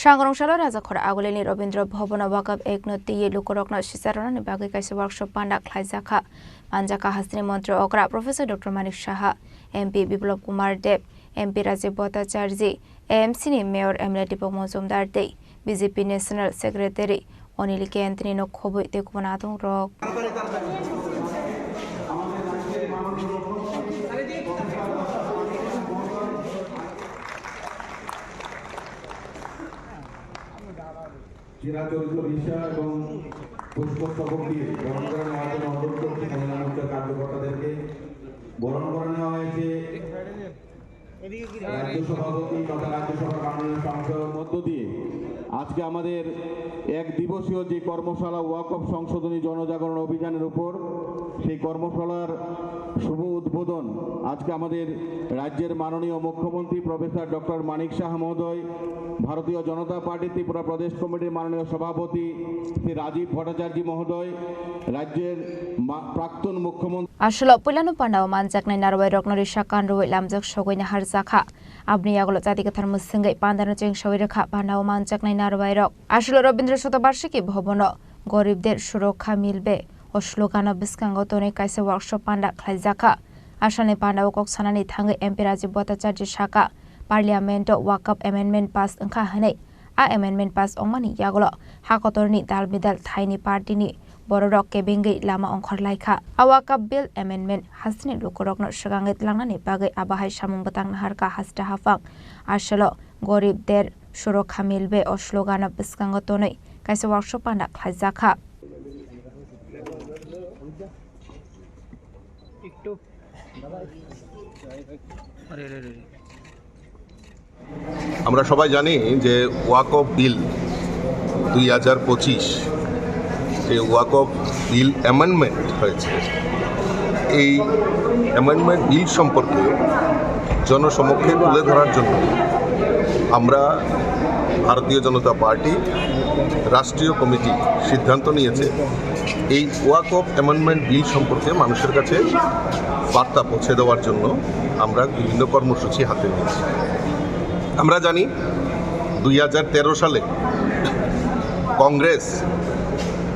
Sangrong salo Rajakhor Agulini Rabindra Bhavan o Wakaf Act no twiwi lukurokno sicharonani bagwi kaisa workshop panda khlaijakha. Manjakha hasteni montri okra Professor Doctor Manik Saha, M P Biplab Kumar Deb, M P Rajiv Bhattacharjee, A M C ni Mayor M L A Deepak Majumdar tei B J P National Secretary Onili K N T ni nok khoboi tei kubun adong rok. চিরাচরিত ভিসা এবং পুষ্পস্তবক দিয়ে গ্রহণ করে নেওয়ার জন্য অনুরোধ করছি মহিলা মোর্চার কার্যকর্তাদেরকে। বরণ করে নেওয়া হয়েছে রাজ্য সভাপতি তথা রাজ্যসভার মাননীয় সাংসদ। মধ্য দিয়ে আজকে আমাদের এক দিবসীয় যে কর্মশালা ওয়াকফ সংশোধনী জনজাগরণ অভিযানের উপর, সেই কর্মশালার শুভ উদ্বোধন আজকে আমাদের রাজ্যের মাননীয় মুখ্যমন্ত্রী প্রফেসর ডক্টর মানিক সাহা মহোদয়, ভারতীয় জনতা পার্টি ত্রিপুরা প্রদেশ কমিটির মাননীয় সভাপতি শ্রী রাজীব ভট্টাচার্য মহোদয়, রাজ্যের মা-, প্রাক্তন মুখ্যমন্ত্রী Aswkno puilano pandao manjaknai narwai rokno risa kanrwi lamjak sogwi naharjakha. Aboni yagulo chati kwthar mwswngwi pandano chengsawi rwkha pandao manjaknai narwai rok. Aswkno Rabindra Shatabarshiki Bhabono Garib Der Surokha Milbe o slogano bwskango tonwi kaisa workshop panda khlaijakha. Aswkni pandao kok sanani thangwi M P Rajiv Bhattacharya sakha, Parliament o Waqf Amendment pass wngkha hwnwi. A amendment pass wngmani yagulo ha kotorni dal bidal thaini party ni bororok kebengwi lama ongkhor laikha. A Waqf Bill amendment hasteni lukurokno swkangwi tlangnani bagwi abo hai samung bwtang naharkha hasta haphang. Aswkno Garib Der Surokha Milbe o slogano bwskango tonwi kaisa workshop panda khlaijakha. আমরা সবাই জানি যে ওয়াকফ বিল দুই হাজার পঁচিশ, যে ওয়াকফ বিল অ্যামেন্ডমেন্ট হয়েছে, এই অ্যামেন্ডমেন্ট বিল সম্পর্কে জনসমক্ষে তুলে ধরার জন্য আমরা ভারতীয় জনতা পার্টি রাষ্ট্রীয় কমিটি সিদ্ধান্ত নিয়েছে এই ওয়াকফ অ্যামেন্ডমেন্ট বিল সম্পর্কে মানুষের কাছে বার্তা পৌঁছে দেওয়ার জন্য আমরা বিভিন্ন কর্মসূচি হাতে নিয়েছি। আমরা জানি দুই হাজার তেরো সালে কংগ্রেস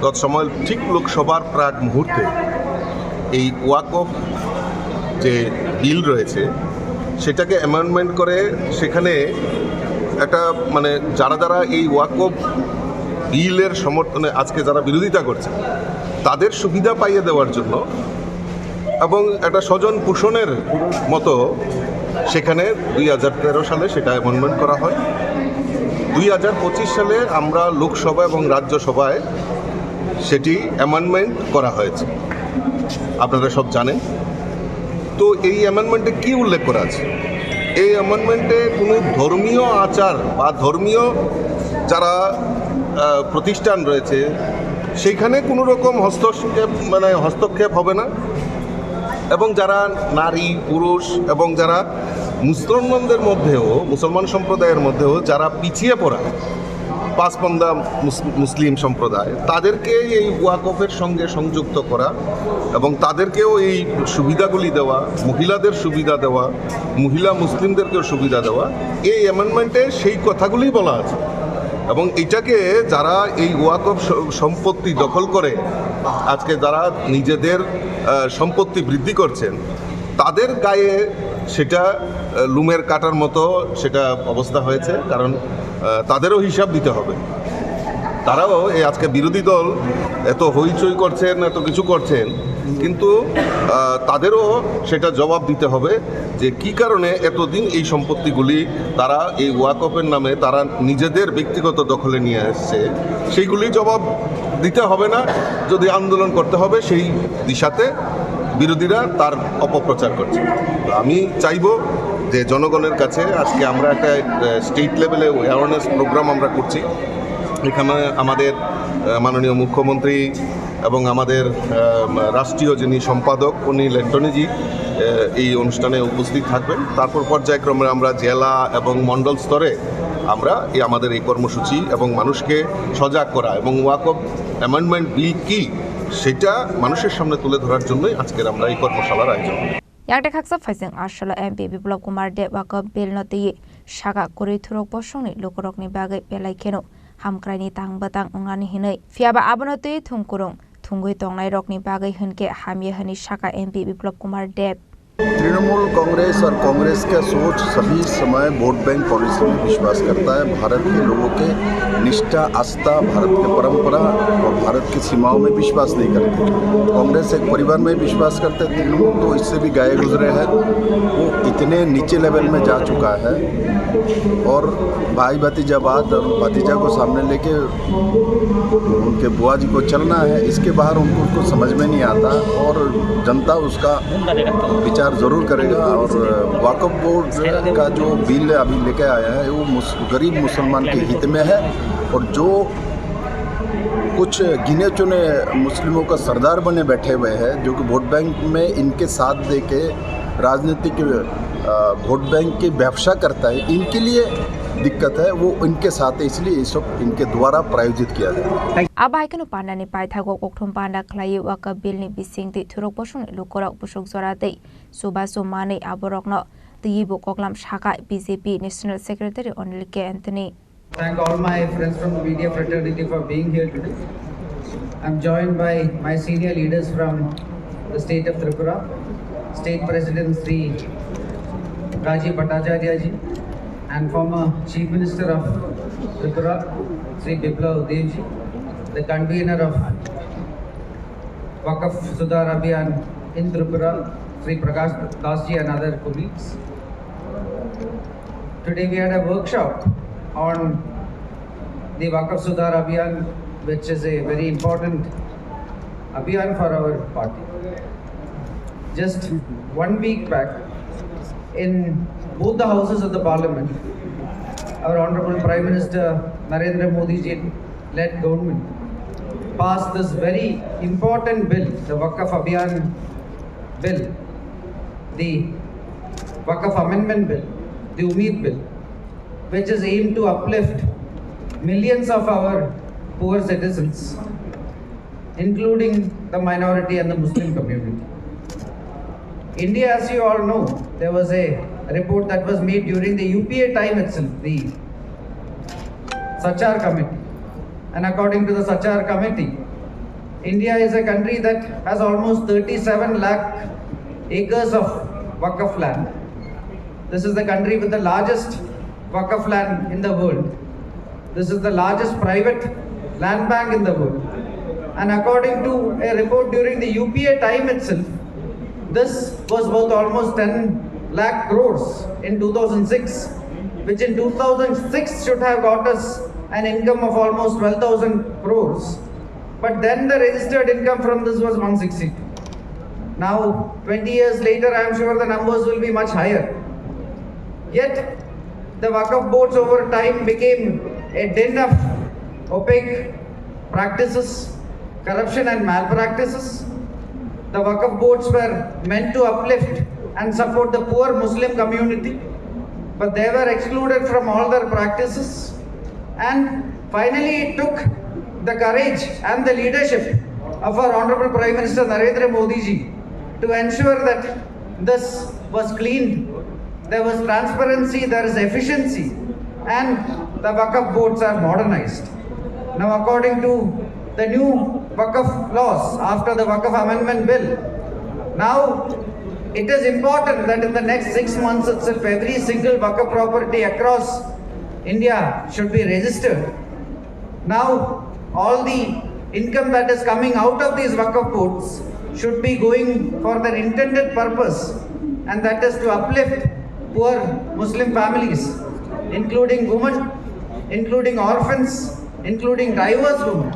তৎসময় ঠিক লোকসভার প্রাক মুহূর্তে এই ওয়াকফ যে বিল রয়েছে সেটাকে অ্যামেন্ডমেন্ট করে সেখানে একটা মানে যারা যারা এই ওয়াকফ বিলের সমর্থনে আজকে যারা বিরোধিতা করছে তাদের সুবিধা পাইয়ে দেওয়ার জন্য এবং একটা স্বজন পোষণের মতো সেখানে দুই হাজার তেরো সালে সেটা অ্যামেন্ডমেন্ট করা হয়। দুই হাজার পঁচিশ সালে আমরা লোকসভা এবং রাজ্যসভায় সেটি অ্যামেন্ডমেন্ট করা হয়েছে, আপনারা সব জানেন। তো এই অ্যামেন্ডমেন্টে কি উল্লেখ করা আছে? এই অ্যামেন্ডমেন্টে কোনো ধর্মীয় আচার বা ধর্মীয় যারা আহ, প্রতিষ্ঠান রয়েছে সেইখানে কোনো রকম হস্তক্ষেপ মানে হস্তক্ষেপ হবে না। এবং যারা নারী পুরুষ এবং যারা মুসলমানদের মধ্যেও মুসলমান সম্প্রদায়ের মধ্যেও যারা পিছিয়ে পড়া পাঁচপন্দা মুস- মুসলিম সম্প্রদায় তাদেরকে এই ওয়াকফের সঙ্গে সংযুক্ত করা এবং তাদেরকেও এই সুবিধাগুলি দেওয়া, মহিলাদের সুবিধা দেওয়া, মহিলা মুসলিমদেরকেও সুবিধা দেওয়া, এই অ্যামেন্ডমেন্টে সেই কথাগুলি বলা আছে। এবং এটাকে যারা এই ওয়াকফ স- সম্পত্তি দখল করে আজকে যারা নিজেদের আহ, সম্পত্তি বৃদ্ধি করছেন তাদের গায়ে সেটা আহ, লুমের কাটার মতো সেটা অবস্থা হয়েছে। কারণ আহ, তাদেরও হিসাব দিতে হবে। তারাও এই আজকে বিরোধী দল এত হইচই করছেন, এত কিছু করছেন, কিন্তু আহ, তাদেরও সেটা জবাব দিতে হবে যে কি কারণে এতদিন এই সম্পত্তিগুলি তারা এই ওয়াকফের নামে তারা নিজেদের ব্যক্তিগত দখলে নিয়ে আসছে, সেইগুলি জবাব দিতে হবে না। যদি আন্দোলন করতে হবে সেই দিশাতে বিরোধীরা তার অপপ্রচার করছে। তো আমি চাইবো যে জনগণের কাছে আজকে আমরা একটা স্টেট লেভেলে অ্যাওয়ারনেস প্রোগ্রাম আমরা করছি। এখানে আমাদের আহ, মাননীয় মুখ্যমন্ত্রী এবং আমাদের আহ, রাষ্ট্রীয় যিনি সম্পাদক অনিল অ্যান্টনিজি আহ, এই অনুষ্ঠানে উপস্থিত থাকবেন। তারপর পর্যায়ক্রমে আমরা জেলা এবং মণ্ডল স্তরে আমরা এই আমাদের এই কর্মসূচি এবং মানুষকে সজাগ করা এবং ওয়াকফ অ্যামেন্ডমেন্ট বিল কি সেটা মানুষের সামনে তুলে ধরার জন্যই আজকের আমরা এই কর্মশালার আয়োজন করি। Yakte khaksa phaising Aswkno M P Biplab Kumar Deb Waqf Bill no twiwi saka kwrwi thurok bosongni lukurokni bagwi belai kheno hamkraini tang bwtang wngnani hinwi. Phiyaba abono twiwi thung kwrwng thungwi tongnairokni bagwi hinkhe hamya hwnwi saka M P Biplab Kumar Deb. Trinamool कांग्रेस और कांग्रेस का सोच सभी समय vote bank policy में विश्वास करता है। भारत के लोगों के निष्ठा, आस्था, भारत के परंपरा और भारत की सीमाओं में विश्वास नहीं करते। कांग्रेस एक परिवार में विश्वास करते, तृणमूल तो इससे भी गए गुजरे है। वो इतने नीचे लेवल में जा चुका है और भाई भतीजावाद और भतीजा को सामने लेके उनके बुआ जी को चलना है, इसके बाहर उनको कुछ समझ में नहीं आता और जनता उसका विचार जरूर करेगा। और वक्फ बोर्ड का जो बिल अभी लेके आया है, वो मुस-, गरीब मुसलमान के हित में है। और जो कुछ गिने चुने मुस्लिमों का सरदार बने बैठे हुए हैं, जो कि वोट बैंक में इनके साथ दे के राजनीतिक, अ, वोट बैंक की व्यवसाय करता है, इनके लिए दिक्कत है, वो इनके साथ है, इसलिए ये सब इनके द्वारा प्रायोजित किया जाता है। Abo hai kheno pandani paithago kokthum panda khlaiwi Waqf bill ni bising twi thurok bosongni lukurok busuk jora tei chubachu manwi aborokno twiwi bo koklam sakha B J P National Secretary Anil K Anthony. Thank all my friends from the media fraternity for being here today. I'm joined by my senior leaders from the state of Tripura, State President Shri Rajiv Bhattacharya ji, and former Chief Minister of Tripura, Shri Biplab Dev ji, the convener of Waqf Sudhar Abhiyan in Tripura, Shri Prakash Das ji, and other colleagues. Today we had a workshop on the Waqf Sudhar Abhiyan, which is a very important abhiyan for our party. Just one week back, in both the houses of the parliament, our Honorable Prime Minister Narendra Modi ji led government passed this very important bill, the Waqf Abhiyan bill, the Waqf Amendment Bill, the Umeed Bill, which is aimed to uplift millions of our poor citizens, including the minority and the Muslim community. India, as you all know, there was a report that was made during the U P A time itself, the Sachar Committee. And according to the Sachar Committee, India is a country that has almost thirty-seven lakh acres of Waqf land. This is the country with the largest Waqf land in the world. This is the largest private land bank in the world. And according to a report during the U P A time itself, this was worth almost ten lakh crores in two thousand six, which in two thousand six should have got us an income of almost twelve thousand crores. But then the registered income from this was one sixty-two. Now, twenty years later, I am sure the numbers will be much higher. Yet, the Waqf boards over time became a den of opaque practices, corruption and malpractices. The Waqf boards were meant to uplift and support the poor Muslim community, but they were excluded from all their practices. And finally, it took the courage and the leadership of our Honorable Prime Minister Narendra Modi ji to ensure that this was cleaned, there was transparency, there is efficiency, and the Waqf boards are modernized. Now, according to the new Waqf laws after the Waqf Amendment Bill, now it is important that in the next six months itself, every single Waqf property across India should be registered. Now, all the income that is coming out of these Waqf boards should be going for their intended purpose, and that is to uplift poor Muslim families, including women, including orphans, including divorced women.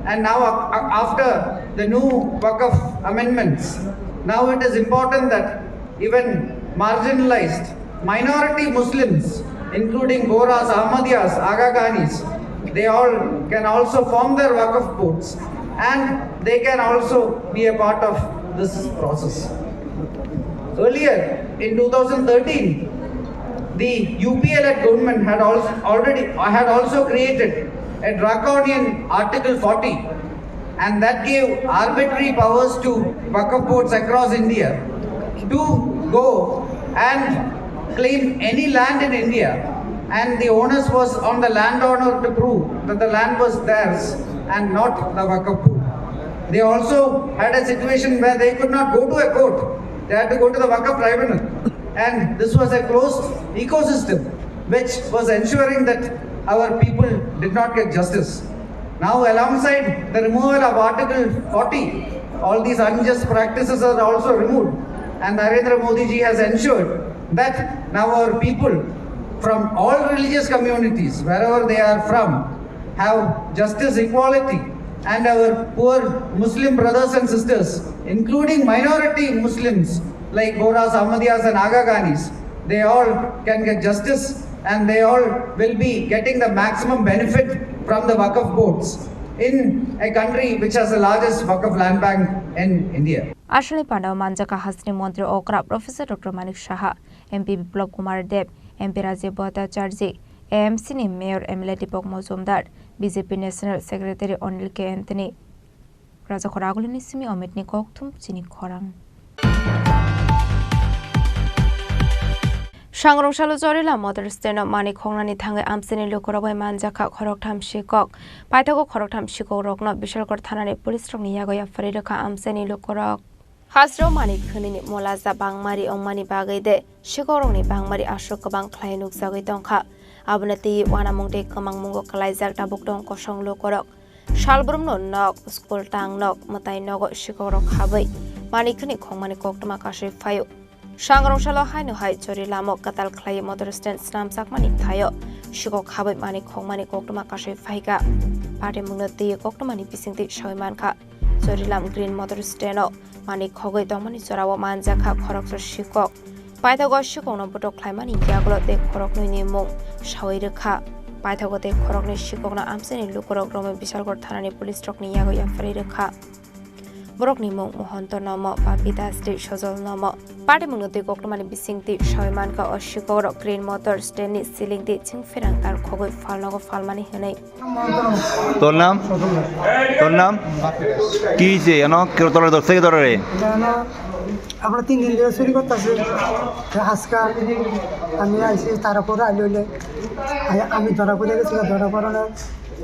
And now, a- a- after the new Waqf amendments, now it is important that even marginalized minority Muslims, including Bohras, Ahmadiyyas, Aga Khanis, they all can also form their Waqf boards and they can also be a part of this process. Earlier, in two thousand thirteen, the U P A-led government had also already had also created a draconian Article forty, and that gave arbitrary powers to Waqf boards across India to go and claim any land in India, and the onus was on the landowner to prove that the land was theirs and not the Waqf board. They also had a situation where they could not go to a court They had to go to the Waqf tribunal. And this was a closed ecosystem which was ensuring that our people did not get justice. Now, alongside the removal of Article forty, all these unjust practices are also removed. And Narendra Modi ji has ensured that now our people from all religious communities, wherever they are from, have justice, equality, and our poor Muslim brothers and sisters, including minority Muslims like Bohras, Ahmadiyyas, and Aga Khanis, they all can get justice, and they all will be getting the maximum benefit from the Waqf boards in a country which has the largest Waqf land bank in India. Aswkni pandao manjakha hasteni montri okra Professor Doctor Manik Saha, M P Biplab Kumar Deb, M P Rajib Bhattacharjee, A M C ni Mayor M L A Deepak Majumdar, B J P National Secretary Anil K Anthony. Rajakhor agulini simi Omitni kokthum chini khorang. Sangrong salo Jorila Motor Stand o manwi khongnani thangwi amchaini lukurok bai manjakha khoroktham sikok. Paithago khoroktham sikokrokno Bishalgarh thanani police rokni yago yapharwi rwkha amchaini lukurok. Hasteo manwi khwnwini molaja bangmari wngmani bagwi de sikokrokni bangmari aswk kwbang khlai nukjagwi tongkha. Abono twiwi uanamung tei kwmangmungo kwlaijak tabuk tong kosong lukurok. Salbrumno nok, school tang nok, mwtai nogo sikokrok habwi manwi khwnwi khongmani koktwma kasui phaio. Sangrong salo haino hai chori lamo kwtal khlaiwi motor stand snamjakmani thaio sikok habwi manwi khongmani koktwma kasui phaikha. Patimungno twiwi koktwmani bisingtwi sawi mankha. Chorilam Green Motor Stand o manwi khogwi tongmani jorao manjakha khoroksa sikok. Paithago sikokno botok khlaimani yagulo tei khoroknwini mung sawi rwkha. Paithago tei khoroknwi sikokno amchaini lukurok romwi Bishalgarh thanani police rokni yago yapharwi rwkha. Borokni mung Mohonto Nomo, Papi Das tei Sojol Nomo. Patimungno twi koktwmani bisingtwi sawi mankha o sikokrok Green Motor Stand ni ceiling twi chwngpherang tar khogwi phalnogo phalmani hwnwi. তোর নাম? তোর নাম? কি হয়েছে? এন কেউ তোরা ধরছে কি তোরা রে? আমরা তিন দিন ধরে চুরি করতেছি। আজকে আমি আইছি তারাপুর আইলে হইলে, আই-, আমি ধরা পড়ে গেছি, ধরা পড়ানো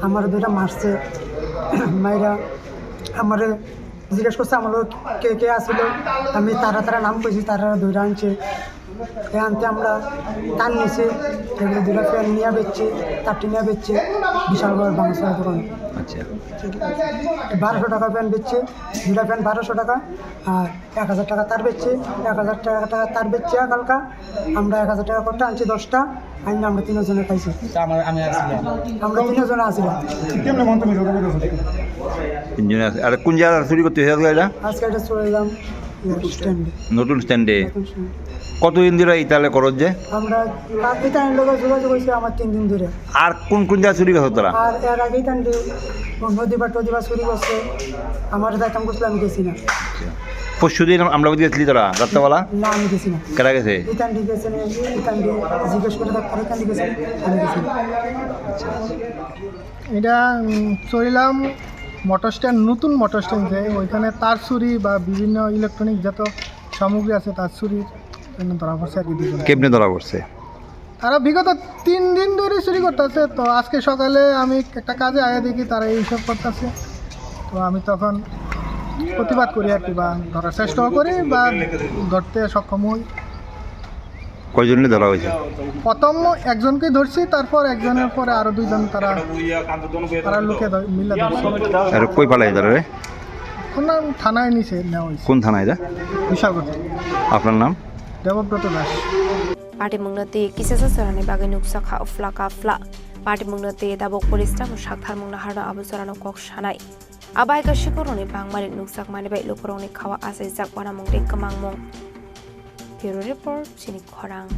আমার দুইটা মারছে। মাইরা আমারে জিজ্ঞেস করছে আমার লোক কে কে আসিল, আমি তারা তারা নাম কইছি, তারা ধরে আনছে। এ আনতে আমরা তার নিচে এগুলো দুটো প্যান্ট নিয়ে বেচছি, তারটি নিয়ে বেচছি বিশাল বড় বাংলা দোকান। আচ্ছা। বারোশো টাকা প্যান্ট বেচছি, দুটা প্যান্ট বারোশো টাকা, আর এক হাজার টাকা তার বেচছি, এক হাজার টাকা, টাকা তার বেচছি কালকা। আমরা এক হাজার টাকা করতে আনছি দশটা, আইন আমরা তিনজনে খাইছি। তা আমার, আমি আসছিলাম। আমরা তিনজনে আসছিলাম। কেমনে মন তুমি যোগাযোগ করছো? তিনজনে আছে। আর কোন জায়গায় চুরি করতে হয়েছে এটা? আজকে এটা চলে এলাম। স্ট্যান্ডে। নতুন স্ট্যান্ডে। নতুন স্ট্যান্ডে। কতদিন ধরে এই তাহলে করো যে? আমরা কালকে তার লোকের যোগাযোগ হয়েছে আমার তিন দিন ধরে। আর কোন কোন জায়গায় চুরি করছো তোরা? আর এর আগেই তার নদী বা টদী বা চুরি করছে। আমার যাইতাম করছিল, আমি গেছি না। পরশু দিন আমরা ওদিকে গেছিলি তোরা রাত্রেবেলা? না, আমি গেছি না। কারা গেছে? ইতান ঠিক গেছে না, ইতান ঠিক জিজ্ঞেস করে দেখ, ইতান ঠিক গেছে, আমি গেছি না। এটা উম, চরিলাম মোটর স্ট্যান্ড, নতুন মোটর স্ট্যান্ড যে ওইখানে তার চুরি বা বিভিন্ন ইলেকট্রনিক যত সামগ্রী আছে তার চুরির জন্য ধরা পড়ছে আর কি দুজন। কেমনে ধরা পড়ছে? তারা বিগত তিন দিন ধরে চুরি করতেছে। তো আজকে সকালে আমি একটা কাজে আয়া দেখি তারা এইসব করতেছে। তো আমি তখন প্রতিবাদ করি আর কি, বা ধরার চেষ্টাও করি বা ধরতে সক্ষম হই। কয়জনকে ধরা হয়েছে? প্রথম একজনকে ধরছি, তারপর একজনের পরে আরো দুইজন তারা, তারা লোকে ধর-, মিলে ধরছে। আর কই পালাই তারা রে? এখন থানায় নিচে নেওয়া হয়েছে। কোন থানা এটা? বিশালগড়। আপনার নাম? দেবব্রত Das. Patimungno twi kisasa chorani bagwi nukjakha phla ka phla. Patimungno twi tabuk police tamo saktharmung naharno abo chorano kok sanai. Abahaikhe sikorokni bangmani nukjakmani bai lukurokni khawa achaijak uanamung tei kwmangmung. Bureau Report, chini khorang.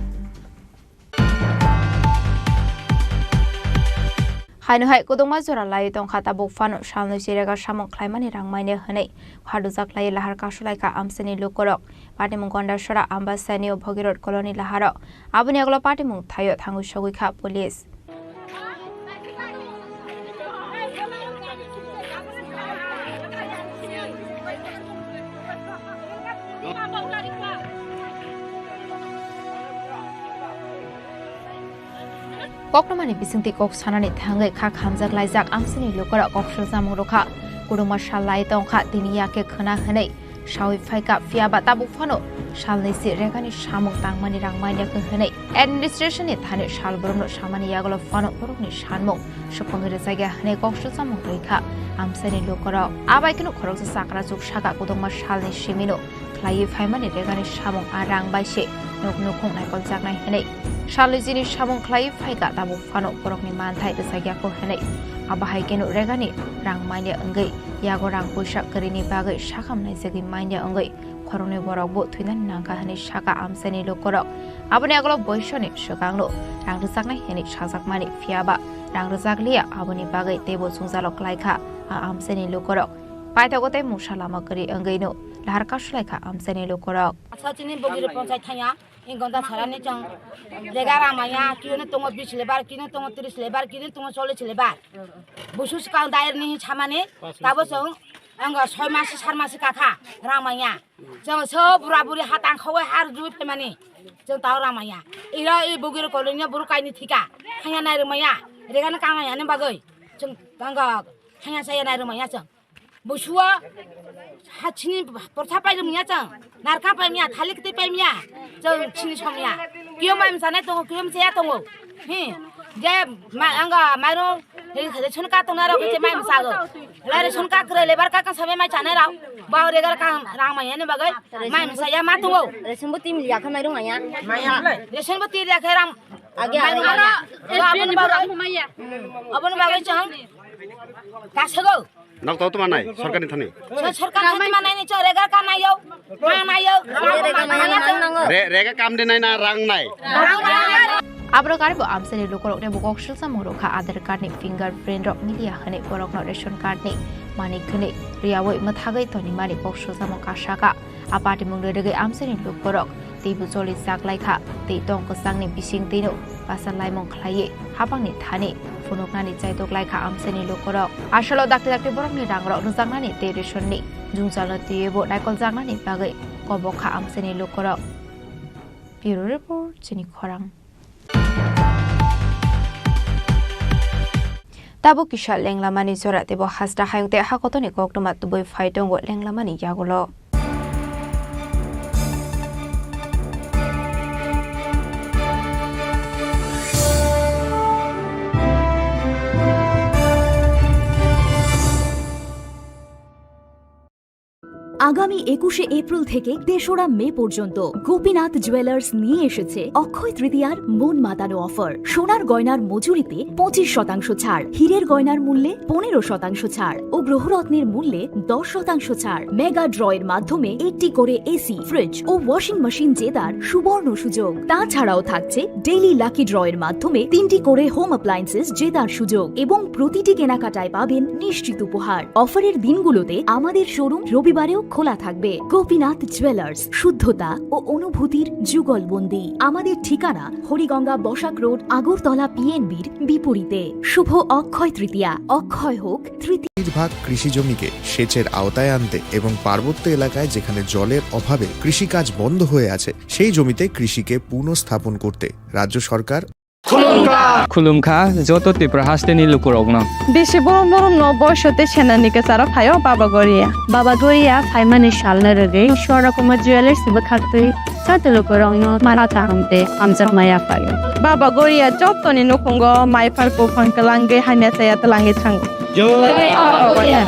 Haino hai kwdwkma jora lai tongkha, tabuk phano salnwi chirega samung khlaimani rang maine hwnwi khadujak lai lahar kasulaikha amchaini lukurok. Patimung Gondasora Ambasani o Bhogirot Colony laharo. Aboni aglo patimung thaio thangwi sogwi kha police. Koktwmani bisingtwi kok sanani thangwi kha khamjak laijak amsini lukurok kok sujamung rwkha. Kwdwngma sal lai tongkha tini yakhe khwna hwnwi sawi phaikha, phiyaba tabuk phano salni si regani samung tangmani rang manya khe hwnwi administration ni thani sal borokno samani yagulo phano borokni sanmung supungwi rwjakya hwnwi kok swchamung rwkha amchaini lukurok. Abai kheno khoroksa chakrachuk saka kwdwngma salni simino khlaiwi phaimani regani samung a rang bai se nuk nukhung naikoljaknai hwnwi salni jini samung khlaiwi phaikha, tabuk phano borokni manthai rwjakya kho hwnwi. Abo hai kheno regani rang manya wngwi yago rang puisa kwrwini bagwi sakham naijagwi manya wngwi khoroknwi borokbo thwinani nangkha hwnwi sakha amchaini lukurok. Aboni agulo boisoni swkangno rang rwjaknai hwnwi sajakmani, phiyaba rang rwjakliya, aboni bagwi teibo jwngjalo klaikha a amchaini lukurok. Paithago tei mungsa lama kwrwi wngwino lahar kasulaikha amchaini lukurok. Asa chini bogiri ponchai thangya, in gonda sarani chwng lega ramaya, kiyoni tongo bis lebar, kiyoni tongo tris lebar, kiyoni tongo chollis lebar. Busu swkang dair ni samani, tabo chwng ang soi masi, sar masi kakha ramaya. Chwng so bura buri ha tangkhawi har jui phaimani. Chwng tao ramaya. Iro i bugiro koloni buru kaini thika. Hanya nai rwmaya. Regano kamaya ni bagwi. Chwng tangga hanya saya nai rwmaya chwng. Busua ha chini porsa pai rwmaya chwng. Narka pai maya, thalik tei pai maya. Chwng chini somya. Kiyom mai msane tongo, kiyom saya tongo. Hi. Je ma-, anga mairung, ration card tongna rok je mai msago. La ration card kre lebar ka kan sabe mai chana rao. Ba ore gar ka rang mai ne bagai. Mai msa ya ma tongo. Ration bo tim liya kha mairung aya. Ration bo tim liya kha rang. Age mai age. Ba abon ba. Abon ba gai chang. Ka sago. Nok tau tuma nai, sorkar ni thani. Sorkar ni thani manai ni chore gar ka nayo. Ka nayo. Re-, rega kam de nai na rang nai. Aborok aribo amchaini lukurokni bo kok swlsamung rwkha, Aadhaar card ni fingerprint rok milia hwnwi borokno ration card ni manik hwnwi riyawi mwthagwi tonimani kok swlsamung kasaka. A patimung rwrwgwi amchaini lukurok teibo choli chaklaikha tei tong kwchangni bisingtwino basa laimung khlaiwi hapangni thani phunuknani chaitok laikha amchaini lukurok. Asalo dakti dakti borokni rangrok rwjaknani tei rationni jwngjalno twiwibo naikoljaknani bagwi kobok kha amchaini lukurok. Bureau Report, chini khorang. Tabuk kisa lenglamani jora teibo hasta hayung tei hakotoni koktwma tubui phai tongo lenglamani yagulo. আগামী একুশে এপ্রিল থেকে তেসরা মে পর্যন্ত গোপীনাথ জুয়েলার্স নিয়ে এসেছে অক্ষয় তৃতীয়ার মন মাতানো অফার। সোনার গয়নার মজুরিতে পঁচিশ শতাংশ ছাড়, হীরের গয়নার মূল্যে পনেরো শতাংশ ছাড় ও গ্রহরত্নের মূল্যে দশ শতাংশ ছাড়। মেগা ড্রয়ের মাধ্যমে একটি করে এসি, ফ্রিজ ও ওয়াশিং মেশিন জেতার সুবর্ণ সুযোগ। তাছাড়াও থাকছে ডেইলি লাকি ড্রয়ের মাধ্যমে তিনটি করে হোম অ্যাপ্লায়েন্সেস জেতার সুযোগ এবং প্রতিটি কেনাকাটায় পাবেন নিশ্চিত উপহার। অফারের দিনগুলোতে আমাদের শোরুম রবিবারেও খোলা থাকবে। গোপীনাথ জুয়েলার্স, শুদ্ধতা ও অনুভূতির যুগলবন্দি। আমাদের ঠিকানা হরিগঙ্গা বসাক রোড, আগরতলা পিএনবির বিপরীতে। শুভ অক্ষয় তৃতীয়া, অক্ষয় হোক তৃতীয়া। বেশিরভাগ কৃষি জমিকে সেচের আওতায় আনতে এবং পার্বত্য এলাকায় যেখানে জলের অভাবে কৃষিকাজ বন্ধ হয়ে আছে, সেই জমিতে কৃষিকে পুনঃস্থাপন করতে রাজ্য সরকার Khulumkha joto Tripura hasteni lukurokno. Bisi borom borom no boiso tei senani kwcharo phaio Baba Goria. Baba Goria phaimani salno rwgwi Swarna Kumar Jewellers bwkhaktwi joto lukurokno mara kaham tei hamjakma yaphaio. Baba Goria jotoni nukhungo mai phar buphang kwlangwi hamya chaya twlangwi thango. Jai Baba Goria.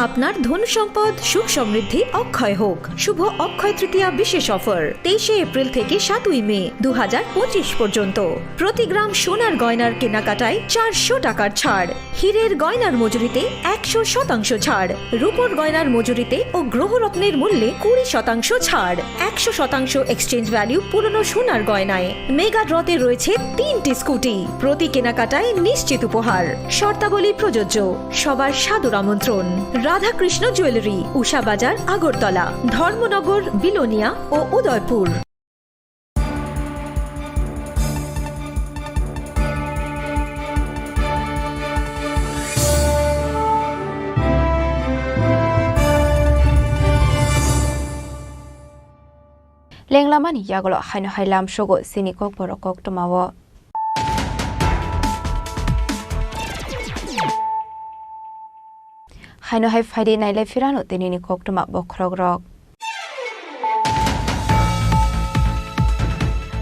আপনার ধন সম্পদ সুখ সমৃদ্ধি অক্ষয় হোক। শুভ অক্ষয় তৃতীয়া বিশেষ অফার তেইশে এপ্রিল থেকে সাতই মে দু হাজার পঁচিশ পর্যন্ত। প্রতি গ্রাম সোনার গয়নার কেনাকাটায় চারশো টাকার ছাড়, হীরের গয়নার মজুরিতে একশো শতাংশ ছাড়, রূপোর গয়নার মজুরিতে ও গ্রহরত্নের মূল্যে কুড়ি শতাংশ ছাড়, একশো শতাংশ এক্সচেঞ্জ ভ্যালু পুরনো সোনার গয়নায়। মেগা ড্রতে রয়েছে তিনটি স্কুটি, প্রতি কেনাকাটায় নিশ্চিত উপহার। শর্তাবলী প্রযোজ্য। সবার সাদর আমন্ত্রণ। রাধাকৃষ্ণ জুয়েলারি, উষা বাজার, আগরতলা, ধর্মনগর, বিলোনিয়া ও Udaipur. Lenglamani yagulo haino hai lamsogo chini kokborok koktwmao. Haino hai phaidi nailai phirano tinini koktwma bokhorokrok.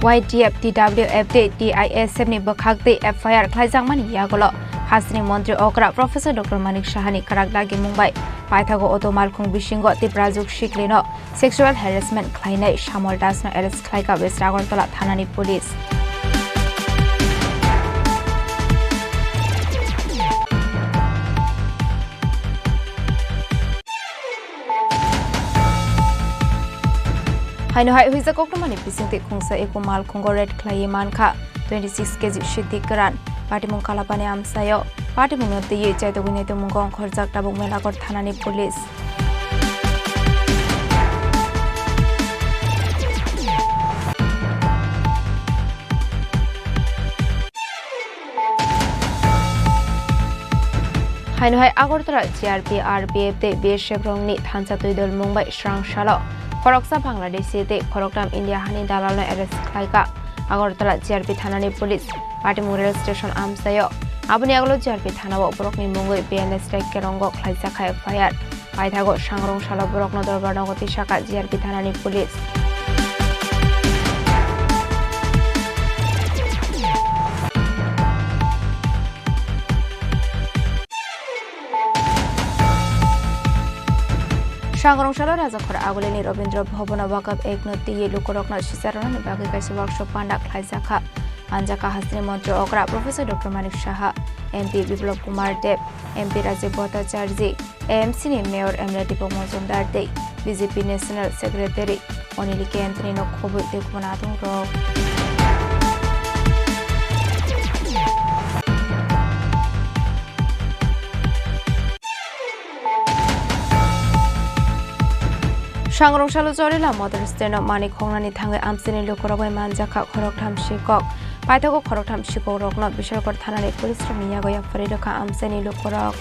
Y T F, T W F tei T I S F ni bwkhak tei F I R khlaijakmani yagulo hasteni montri okra Professor Doctor Manik Saha ni kwrak dagimung bai paithago auto malkhung bisingo Tiprajwk Sikli no sexual harassment khlainai Samol Das no arrest khlaikha West Agartala thanani police. Haino hai huijak koktwmani bisingtwi khungsa eko malkhungo raid khlaiwi mankha twenty six K G siddi kwran. Patimung Kalapani amchaio patimungno twiwi chaitogwi naitukmungo ongkhorjak tabuk Melaghor thanani police. Haino hai Agartala G R P, R P F tei B S F rokni thansa twi dol mung bai srang salo khoroksa Bangladeshi tei khoroktham India hani dalalno arrest khlaikha Agartala G R P thanani police. Patimung rail station amchaio aboni yagulo G R P thanao borokni mungwi B N S Rek Kerongo khlaijak kha F I R. Paithago sangrong salo borokno dorbar nogo tisakha G R P thanani police. Sangrong salo Rajakhor Agulini Rabindra Bhavan o Wakaf Act no twiwi lukurokno sicharonani bagwi kaisa workshop panda khlaijakha. Manjakha hasteni montri okra Professor Doctor Manik Saha, M P Biplab Kumar Deb, M P Rajib Bhattacharjee, A M C ni Mayor M L A Deepak Majumdar tei B J P National Secretary Onil K Anthony no khobwi tei kubun adongrok. Sangrong salo Jorila Motor Stand o manwi khongnani thangwi amchaini lukurok bai manjakha khoroktham sikok. Paithago khoroktham sikokrokno Bishalgarh thanani police rokni yago yapharwi rwkha amchaini lukurok.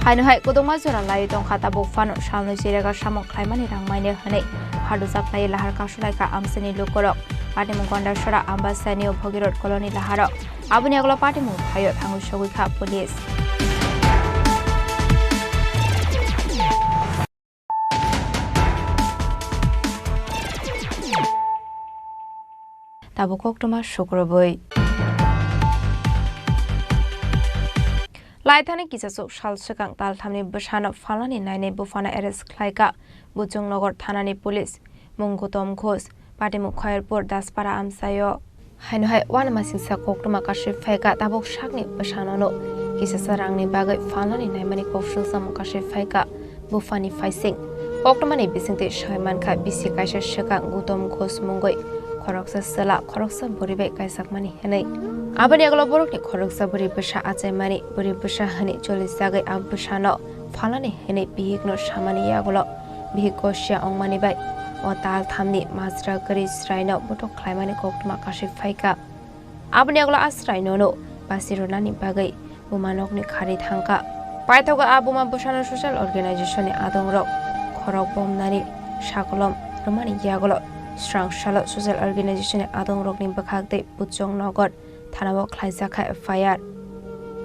Haino hai kwdwkma jora laiwi tongkha tabuk phano salnwi chirega samung khlaimani rang maine hwnwi phadujak laiwi lahar kasulaikha amchaini lukurok. Patimung Gondasora Ambasani o Bhogirot Colony laharo. Aboni yagulo patimung phaio thangwi sogwi kha police. Tabuk koktwma sukrubwi. Laithani kisachuk sal swkang talthamni bwsano phalnani nainai buphano arrest khlaikha Buchungnagar thanani police. Mung Gautam Ghosh, patimung Khairpur Daspara amchaio. Haino hai uanamasingcha koktwma kasui phaikha tabuk sakni bwsanono kisasa rangni bagwi phalnani naimani kok suksamung kasui phaikha buphani phaising. Koktwmani bisingtwi soi mankha bisi kaisa swkang Gautam Ghosh mungwi khoroksa chwla khoroksa bwrwi bai kaijakmani hwnwi. Aboni yagulo borokni khoroksa bwrwi bwsa achaimani bwrwi bwsa hwnwi cholijagwi a bwsano phalnani hwnwi bihikno samani yagulo bihik gosia wngmani bai o tal thamni majra kwrwi chwraino bothok khlaimani koktwma kasui phaikha. Aboni yagulo a chwrainono basi rwnani bagwi buma nokni khari thangkha. Paithago a buma bwsano social organization ni adongrok khorok bomnani sakolom rwmani yagulo srang salo social organization ni adongrokni bwkhak tei Buchungnagar thanao khlaijakha F I R.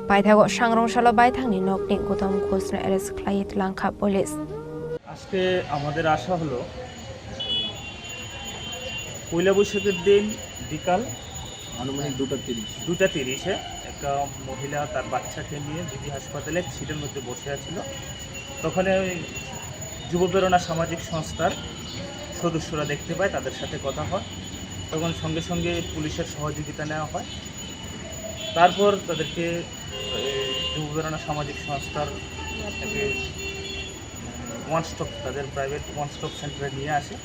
Paithago sangrong salo baithangni nokni Gautam Ghoshno arrest khlaiwi twlangkha police. আজকে আমাদের আসা হলো পয়লা বৈশাখের দিন বিকাল আনুমানিক দুটা তিরিশ। দুটা তিরিশে একটা মহিলা তার বাচ্চাকে নিয়ে জিবি হাসপাতালে সিটের মধ্যে বসে আছিল। তখন ওই যুব প্রেরণা সামাজিক সংস্থার সদস্যরা দেখতে পায়, তাদের সাথে কথা হয়। তখন সঙ্গে সঙ্গে পুলিশের সহযোগিতা নেওয়া হয়। তারপর তাদেরকে এই যুব প্রেরণা সামাজিক সংস্থার একটি ওয়ান স্টপ, তাদের প্রাইভেট ওয়ান স্টপ সেন্টারে নিয়ে আসে।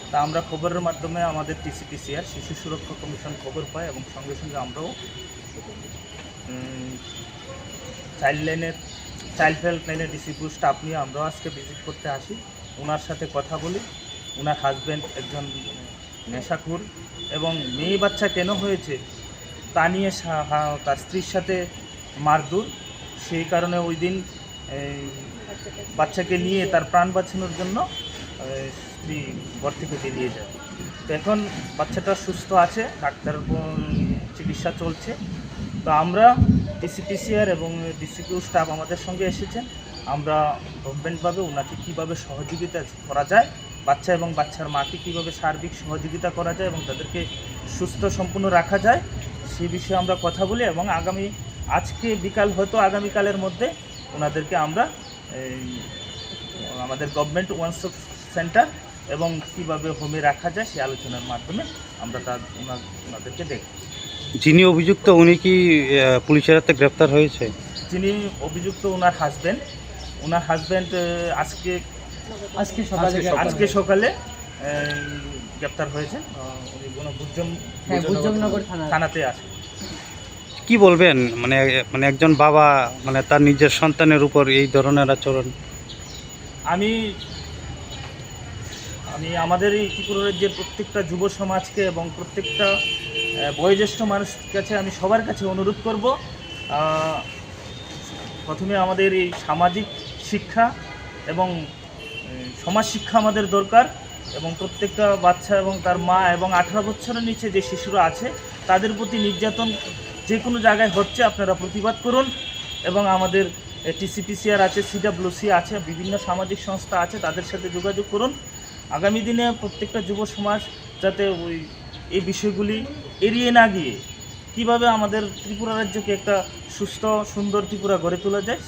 তা আমরা খবরের মাধ্যমে আমাদের টিসি টিসিআর শিশু সুরক্ষা কমিশন খবর পায় এবং সঙ্গে সঙ্গে আমরাও, উম, চাইল্ড লাইনের, চাইল্ড হেল্প লাইনের ডিসিপিউ স্টাফ নিয়ে আমরাও আজকে ভিজিট করতে আসি। ওনার সাথে কথা বলি। ওনার হাজব্যান্ড একজন নেশাখোর এবং মেয়ে বাচ্চা কেন হয়েছে তা নিয়ে সা-, হা-, তার স্ত্রীর সাথে মারধর। সেই কারণে ওই দিন এই বাচ্চাকে নিয়ে তার প্রাণ বাঁচানোর জন্য, এ, স্ত্রী ঘর থেকে বেরিয়ে যায়। তো এখন বাচ্চাটা সুস্থ আছে, ডাক্তার, উম, চিকিৎসা চলছে। তো আমরা ডিসিপিসিআর এবং ডিসিপিউ স্টাফ আমাদের সঙ্গে এসেছেন। আমরা গভর্নমেন্টভাবে ওনাকে কীভাবে সহযোগিতা করা যায়, বাচ্চা এবং বাচ্চার মাকে কীভাবে সার্বিক সহযোগিতা করা যায় এবং তাদেরকে সুস্থ সম্পূর্ণ রাখা যায়, সে বিষয়ে আমরা কথা বলি। এবং আগামী, আজকে বিকাল, হয়তো আগামীকালের মধ্যে ওনাদেরকে আমরা এই আমাদের গভর্নমেন্ট ওয়ান স্টপ সেন্টার এবং কীভাবে হোমে রাখা যায়, সেই আলোচনার মাধ্যমে আমরা তার ওনার ওনাদেরকে দেখব। যিনি অভিযুক্ত, উনি কি আহ, পুলিশের হাতে গ্রেপ্তার হয়েছে? যিনি অভিযুক্ত, ওনার হাজব্যান্ড, ওনার হাজব্যান্ড আজকে আজকে সকালে আজকে গ্রেপ্তার আজকে হয়েছে। সকালে আহ, গ্রেপ্তার হয়েছেন। আহ, উনি কোনো বুজম হ্যাঁ, বুজম বুজমনগর থানা। থানাতে আছেন। কি বলবেন, মানে, মানে, একজন বাবা, মানে, তার নিজের সন্তানের উপর এই ধরনের আচরণ? আমি, আমি আমাদের এই ত্রিপুরা রাজ্যের প্রত্যেকটা যুব সমাজকে এবং প্রত্যেকটা, আহ, বয়োজ্যেষ্ঠ মানুষের কাছে, আমি সবার কাছে অনুরোধ করব, আহ, প্রথমে আমাদের এই সামাজিক শিক্ষা এবং, আহ, সমাজ শিক্ষা আমাদের দরকার এবং প্রত্যেকটা বাচ্চা এবং তার মা এবং আঠারো বছরের নিচে যে শিশুরা আছে, তাদের প্রতি নির্যাতন যে কোনো জায়গায় হচ্ছে, আপনারা প্রতিবাদ করুন। এবং আমাদের টিসিপিসিআর আছে, সিডাব্লিউসি আছে, বিভিন্ন সামাজিক সংস্থা আছে, তাদের সাথে যোগাযোগ করুন। আগামী দিনে প্রত্যেকটা যুব সমাজ যাতে ওই এই বিষয়গুলি এড়িয়ে না গিয়ে কীভাবে আমাদের ত্রিপুরা রাজ্যকে একটা সুস্থ সুন্দর ত্রিপুরা গড়ে তোলা যায়,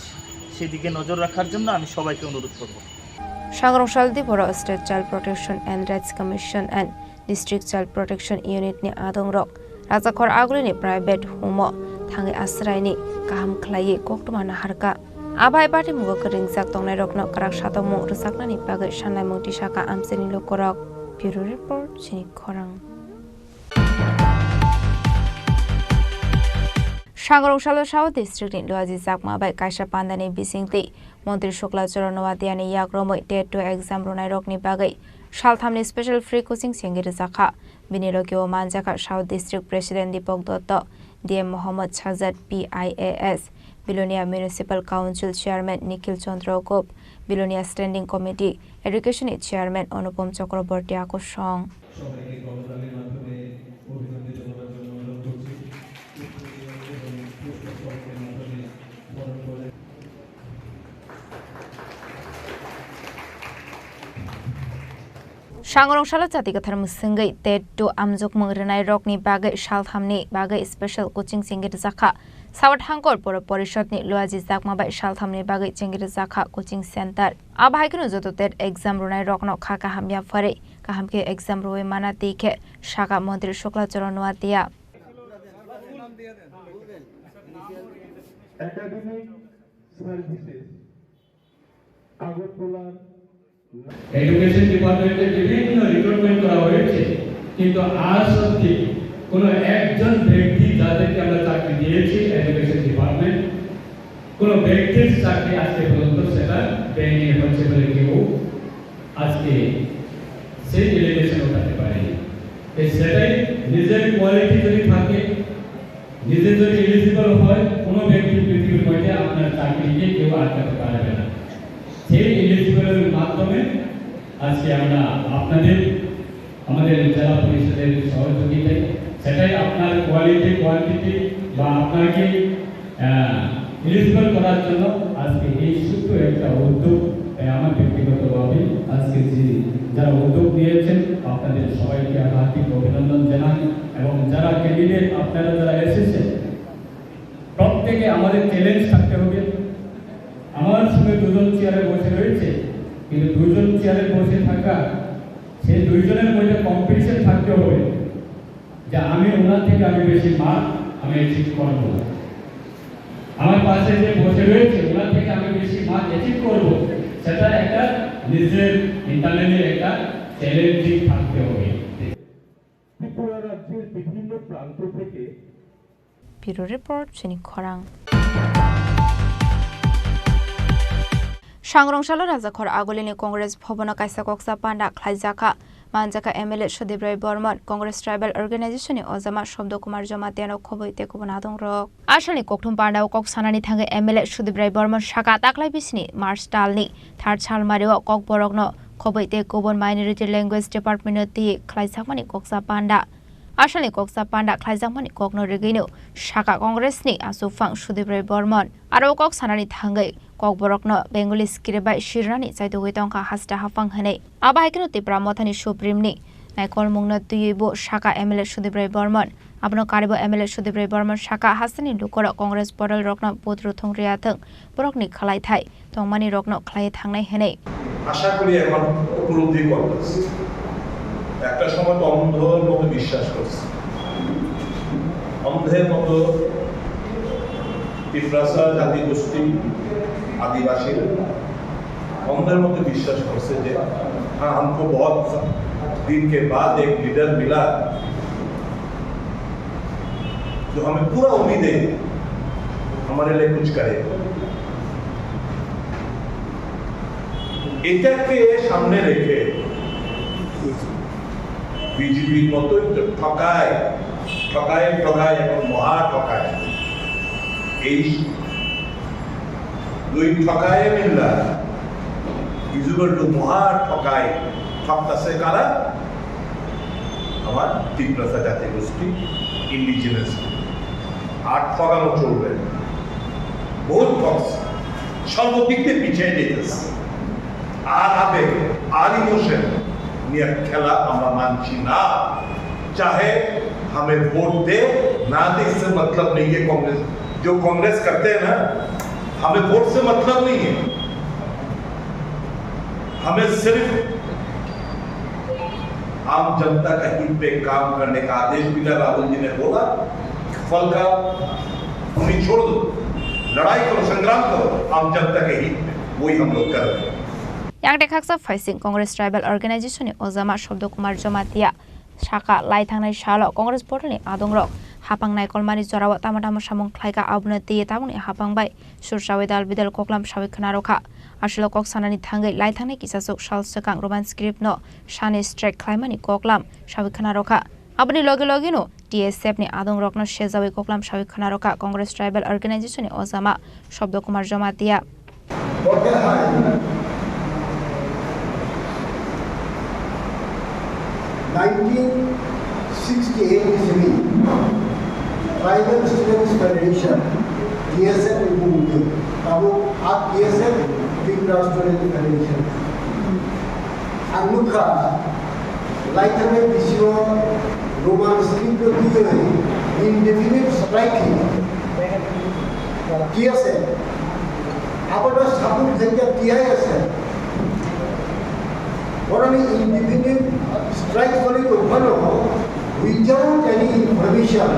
সেদিকে নজর রাখার জন্য আমি সবাইকে অনুরোধ করব। Sangrong Sal Diporo State Child Protection and Rights Commission and District Child Protection Unit ni adongrok Rajakhor Agulini private home o thangwi aswraini kaham khlaiwi koktwma naharkha. Abai patimungo kwrwngjak tongnairokno kwrak satokmung rwchapnani bagwi sanlaimung tisakha amchaini lukurok. Bureau Report, Chini Khorang. Sangrong Salo South District ni Luaji Chakma bai kaisa pandani bisingtwi Montri Shukla Charan Noatia ni yak romwi TET two exam rwnairokni bagwi salthamni special free coaching chengwi rwjakha. Bini logi o manjakha South District President Deepak Dotto, D M Mohammad Sajad, P I A S, Bilonia Municipal Council Chairman Nikhil Chandra Gop, Bilonia Standing Committee Education ni Chairman Anupam Chakraborty akosong. সবাইকে করতালির মাধ্যমে অভিনন্দিত করার জন্য অনুরোধ করছি। Sangrong Salo Jati Kwthar mwswngwi TET two amjokmung rwnairokni bagwi salthamni bagwi special coaching chengwi rwjakha. South Hangkor Poro Porishadni Luaji Chakma bai salthamni bagwi chengwi rwjakha coaching center. Abo hai kheno joto TET exam rwnairokno kha kaham yapharwi kaham khe exam rwui mana twi khe sakha Montri Shukla Charan Noatia. Academic Services আগরতলার এডুকেশন ডিপার্টমেন্টে বিভিন্ন রিক্রুটমেন্ট করা হয়েছে, কিন্তু আজ অবধি কোনো একজন ব্যক্তি যাদেরকে আমরা চাকরি দিয়েছি এডুকেশন ডিপার্টমেন্ট, কোনো ব্যক্তির চাকরি আজকে পর্যন্ত সেটা বেআইনি হচ্ছে বলে কেউ আজকে সেই এলিগেশন উঠাতে পারেনি। এই সেটাই নিজের কোয়ালিটি যদি থাকে, নিজে যদি এলিজিবল হয়, কোনো ব্যক্তি পৃথিবীর মধ্যে আপনার চাকরিকে কেউ আটকাতে পারবে না। সেই এলিজিবলের মাধ্যমে আজকে আমরা আপনাদের, আমাদের জেলা পরিষদের সহযোগিতায়, সেটাই আপনার কোয়ালিটি, কোয়ান্টিটি বা আপনাকে, আহ, এলিজিবল করার জন্য আজকে এই ছোট্ট একটা উদ্যোগ, তাই আমার ব্যক্তিগতভাবে আজকে যে যারা উদ্যোগ নিয়েছেন, আপনাদের সবাইকে হার্দিক অভিনন্দন জানাই। এবং যারা ক্যান্ডিডেট, আপনারা যারা এসেছেন, প্রত্যেকে আমাদের চ্যালেঞ্জ থাকতে হবে। আমার সঙ্গে দুজন চেয়ারে বসে রয়েছে, কিন্তু দুজন চেয়ারে বসে থাকা, সেই দুইজনের মধ্যে কম্পিটিশন থাকতে হবে যে আমি ওনার থেকে আমি বেশি মার্ক আমি অ্যাচিভ করব। আমার পাশে যে বসে রয়েছে, ওনার থেকে আমি বেশি মার্ক অ্যাচিভ করব, সেটা একটা নিজের ইন্টারনালি একটা চ্যালেঞ্জিং থাকতে হবে। ত্রিপুরা রাজ্যের বিভিন্ন প্রান্ত থেকে Bureau Report, Chini Khorang. Sangrong Salo Rajakhor Agulini Congress Bhabono kaisa koksa panda khlaijakha. Manjakha M L A Sudip Rai Bormon, Congress Tribal Organization ni ojama Sobdo Kumar Jamatia no khobwi tei kubun adongrok. Asalni kokthum pandao kok sanani thangwi M L A Sudip Rai Bormon sakha, taklai bisini March talni third salmario kokborokno khobwi tei kubun minority language department no twi khlaijakmani koksa panda. Asalni koksa panda khlaijakmani kokno rigwino saka Congressni achukphang Sudip Roy Bormon. Aro kok sanani thangwi kokborokno Bengali script bai sirnani chaitugwi tongkha hasta haphang hwnwi. Abo hai kheno Tipra Mothani Supreme-ni naikolmungno twiwi bo saka M L A Sudip Roy Bormon. Abono karibo M L A Sudip Roy Bormon saka hasteni lukorok Congress portal-rokno vote ruthung rwya thwng, borokni khlai thai tongmani rokno khlai thangnai hwnwi. আশা করি এখন উপলব্ধি করতেছি। একটা সময় তো অন্ধর মতো বিশ্বাস করছি, অন্ধের মতো তিপ্রাসা জাতিগোষ্ঠী, আদিবাসীরা অন্ধের মতো বিশ্বাস করছে যে, হ্যাঁ, हमको बहुत दिन के बाद एक लीडर मिला, जो हमें पूरा उम्मीद है, हमारे लिए कुछ करे। এটাকে সামনে রেখে বিজেপির মতোই তো ঠকায়, ঠকায়, ঠকায় এবং মহা ঠকায়। এই দুই ঠকায় মিল্লা ইজুগাল টু মহা ঠকায়। ঠকতাছে কারা? আমার তিপ্রাসা জাতিগোষ্ঠী, ইন্ডিজিনাস। আর ঠকানো চলবে না। বহুত ঠকছে। সর্বদিক দিয়ে পিছিয়ে যেতেছে। আর আবেগ, আর ইমোশন নিয়ে খেলা আমরা মানছি না। चाहे हमें वोट दे ना दे, इससे मतलब नहीं है। कांग्रेस, जो कांग्रेस करते हैं ना, हमें वोट से मतलब नहीं है। हमें सिर्फ आम जनता का हित पे काम करने का आदेश मिला। राहुल जी ने बोला, फल का उन्हें छोड़ दो, लड़ाई करो, संग्राम करो आम जनता के हित में, वही हम लोग कर रहे हैं। Yang de khaksa phaising Congress Tribal Organization ni ojama Shobdo Kumar Jamatia saka lai thangnai salo Congress portal ni adongrok hapang naikolmani jorao tamo tamo samung khlaika, abono tei tabukni hapang bai sursawi dal bidal koklam sawi khna rokha. Aswlo kok sanani thangwi lai thangnai kisasuk sal swkang Roman script no sani strike khlaimani koklam sawi khna rokha. Aboni loge loge no T S F ni adongrokno sejawi koklam sawi khna rokha Congress Tribal Organization ni ojama Shobdo Kumar Jamatia. Nineteen sixty-eight ni simi Tribal Students Federation, T S F ni bumung twi tabuk a T S F Tripura Students Federation. Ang nukha, lai thangnai bisio Roman script no twiwi indefinite strike khe T S F. Abono support khaikha T I S F. Boroni indefinite strike kori tongphano without any information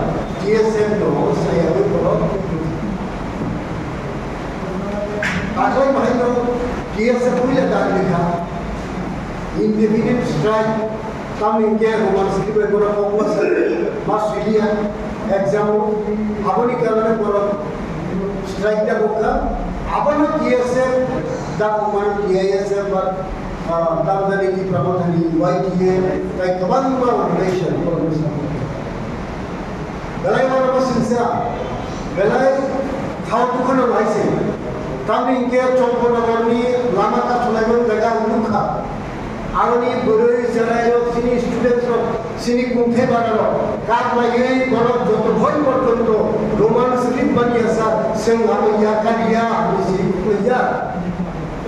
T S F no sayawi borok. Takhwlai bahaino T S F puila daglikha indefinite strike. Tamni hinkhe Roman script bai borok kokma se ma swiliya exam o, aboni karone borok strike da kokha. Abono T S F da kokma T I S F ba, ah, tamjani Tipra Mothani Y T A tai kwbangma organization borokno support kha. Belai uanama singsa, belai thao tukhano hai se. Tamni hinkhe Chongpor Nagarni lama kathwlaimani jaga ang nukha. Aroni bwrwi cherairok, chini studentrok, chini kungthai banarok kak laiwi borok joto hoi porjonto Roman script manya sa chwng abo yakar ya hinwi se nukya.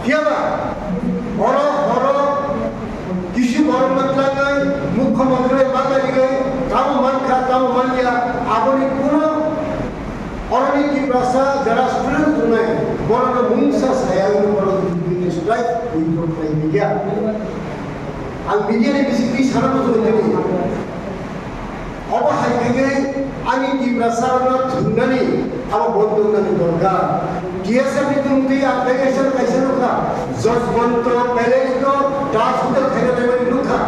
Phiyaba oro, oro Kisu borok mwtlangwi mukhyamantri bai ma tarikhwi tamo mankha, tamo manya, aboni kuno oroni Tiprasa jara student tongnai borokno mungsa saya wngwi borok strike withdraw khlai media. Ang media ni bisingtwi sana muchungwi tini. Obo hai khe ani Tiprasa rokno thwngnani abo bondo wngnani dorkar. T S F ni tongtwi application kaisa nukha, Jaswant Palace no das hotel khaina naimani nukha.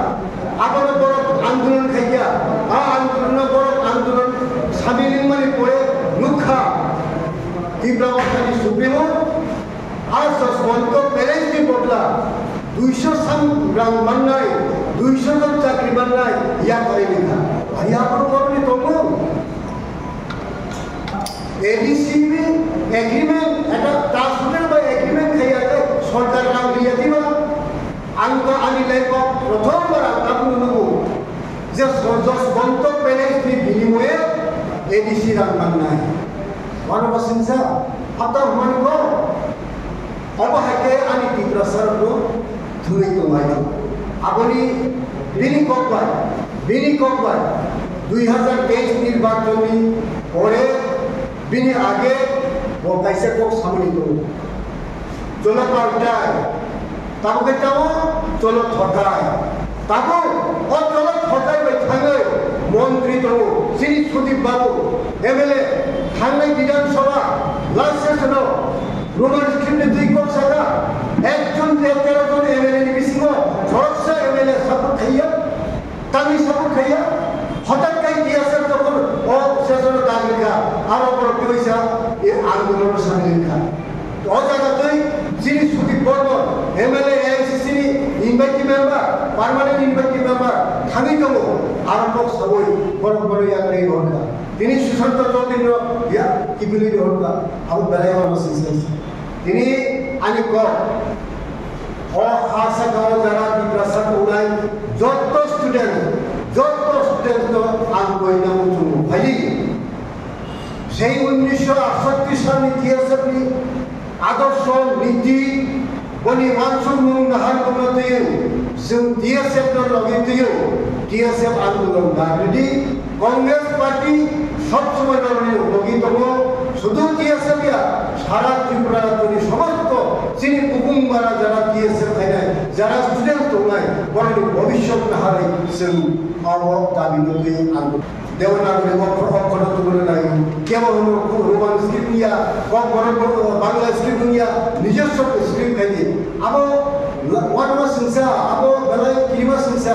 Abono borok andolon khaikha. A andolon no borok andolon samil wngmani pore nukha Tipra Mothani Supremo. A Jaswant Palace ni bodla duiso sam rang mannai, duiso jon chakri mannai, yakarwi rikha. Aya borok ni tongmung. A D C ni agreement, eta Taj Hotel bai agreement khaiya khe sorkar rang riya diba? Ang to ani life o prothom bar ang tabuk nugo. Je sojosh bonto pele ni binimoye A D C rang mangnai. Wano basingsa, hata humani ko, obo hai khe ani Tiprasa rok no thwngwi tonglai. Aboni bini kok bai, bini kok bai, dui hazar teis nirbachon ni pore bini age bo kaisa kok samani tongo. Cholo paltai, tamo khe tamo, cholo thotai. Tamo, o cholo thotai bai thangwi montri tongo, chini Sudip Babu, M L A, thangnai Bidhan Sabha, last session o, Roman script ni dui kok saka, ekjon je tero jon M L A ni bisingo, khoroksa M L A support khaiya, tamni support khaiya, hothat kai T S F jokhon o session o daglikha, aro borok twi sa, e andolon o samil wngkha. O jaga twi chini Sudip Bormon, M L A, A I C C ni invited member, permanent invited member, thangwi tongo, aro kok sawi, borok bono yakarwi rohorkha. Tini Sushanta Chaudhary no ya, kiphilwi rohorkha, abo belai wano singsa. Tini ani kok, o ha saka o jara Tiprasa tongnai, jotto student, jotto student no ang koina muchungo. Phaidi, Sei unnisho atsatti salni T S F ni adorsho niti boni wansukmung naharmungno twiwi chwng T S F no logi twiwi T S F andolon dagri di. Congress party sob somoi norokni logi tongo. Sudu T S F ya, sara Tripura rajyoni somosto chini bukung bara jara T S F khainai, jara student tongnai, borokni bhobishyot naharwi chwng obo dabi no twiwi andolon. Devanagari okkor, okkor tubuna nai. Kebo hwnwi Roman script niya, kokborok Bangla script niya, nijoswo script khai di. Abo la-, wanama singsa, abo belai kirima singsa.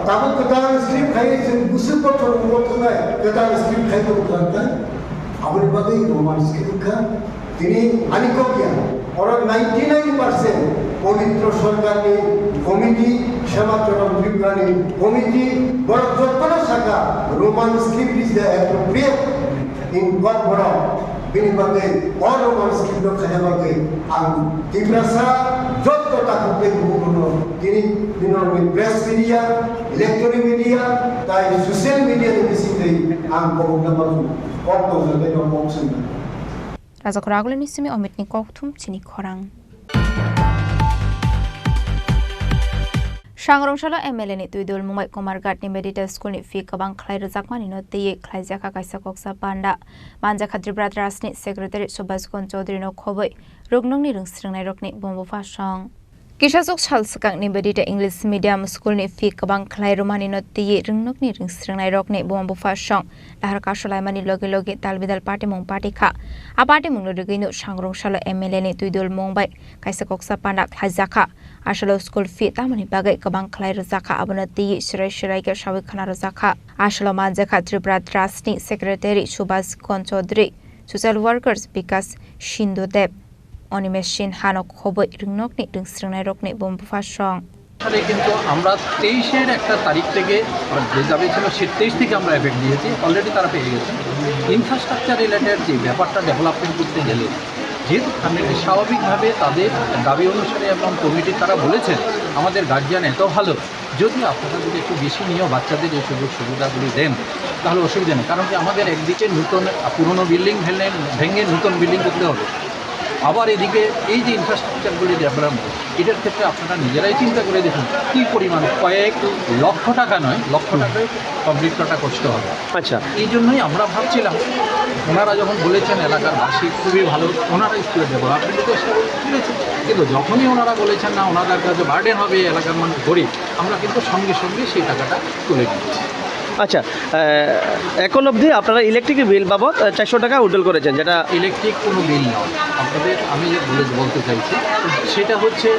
Tabuk kwtal script khai, chwng bwswk kotor wngwi thangnai, kwtal script khai tong kha, aboni bagwi Roman script wngkha. Tini ani kok ya, oro ninety nine percent Pabitra Sarkarni committee, Shema Charan Tripuranni committee, borok jotono saka Roman script is the appropriate in kokborok, bini bagwi o Roman script no khaina bagwi ang Tiprasa jotto takhuk tei bukhuk rokno tini binorokni press media, electronic media, tai social media ni bisingtwi ang kobokna bagwi kok tongjaknai no kok swngnai. Rajakhor Agulini simi Omitni kokthum chini khorang. Sangrong salo M L A ni twidul mungbai Komarghat ni Medita School ni fee kwbang khlai rwjakmani no twiwi khlaijakha kaisa koksa panda. Manjakha Tripura Trust ni Secretary Subhas Kon Chaudhary no khobwi rwngnokni rwngsrwngnai rokni bumbo phasong. Kisasuk sal swkangni Medita English Medium School ni fee kwbang khlai rwmani no twiwi rwngnokni rwngsrwngnai rokni buma bupha song dahar kasolaimani loge loge tal bidal patimung patikha. A patimung no rwgwi no Sangrong salo M L A ni twidul mung bai kaisa koksa panda khlaijakha. Asalo school fee tamoni bagwi kwbang khlai rwjakha, abono twiwi swrai swrai khe sawi khwna rwjakha. Asalo manjakha Tripura Trust ni Secretary Subhas Kon Chaudhary, Social Workers Bikas Sindhu Deb, Animesh Sinha no khobwi rwngnokni rwngsrwngnairokni bumbo phasong. সালে কিন্তু আমরা তেইশের একটা তারিখ থেকে যে দাবি ছিল, সে তেইশ থেকে আমরা এফেক্ট দিয়েছি, অলরেডি তারা পেয়ে গেছে। ইনফ্রাস্ট্রাকচার রিলেটেড যে ব্যাপারটা ডেভেলপমেন্ট করতে গেলে যেহেতু খানিকটা স্বাভাবিকভাবে তাদের দাবি অনুসারে এবং কমিটি তারা বলেছেন, আমাদের গার্জিয়ান এত ভালো, যদি আপনারা যদি একটু বেশি নিয়েও বাচ্চাদের এই সুযোগ সুবিধাগুলি দেন, তাহলে অসুবিধা নেই। কারণ কি, আমাদের একদিকে নতুন, আহ, পুরনো বিল্ডিং ভেঙে, ভেঙে নতুন বিল্ডিং করতে হবে, আবার এদিকে এই যে ইনফ্রাস্ট্রাকচারগুলি ডেভেলপমেন্ট, এটার ক্ষেত্রে আপনারা নিজেরাই চিন্তা করে দেখুন, কী পরিমাণ, কয়েক লক্ষ টাকা নয়, লক্ষ টাকায় কমপ্লিট করাটা কষ্ট হবে। আচ্ছা। এই জন্যই আমরা ভাবছিলাম, ওনারা যখন বলেছেন এলাকার বাসী খুবই ভালো, ওনারা স্কুলের ডেভেলপমেন্টে চেষ্টা করেছেন, কিন্তু যখনই ওনারা বলেছেন না, ওনাদের কাছে বার্ডেন হবে, এলাকার মানুষ গরিব, আমরা কিন্তু সঙ্গে সঙ্গে সেই টাকাটা তুলে নিচ্ছি। আচ্ছা, আহ, এখন অবধি আপনারা ইলেকট্রিক বিল বাবদ, আহ, চারশো টাকা উইথড্রল করেছেন, যেটা ইলেকট্রিক কোনো বিল নয়, আপনাদের আমি যে বলে, বলতে চাইছি, সেটা হচ্ছে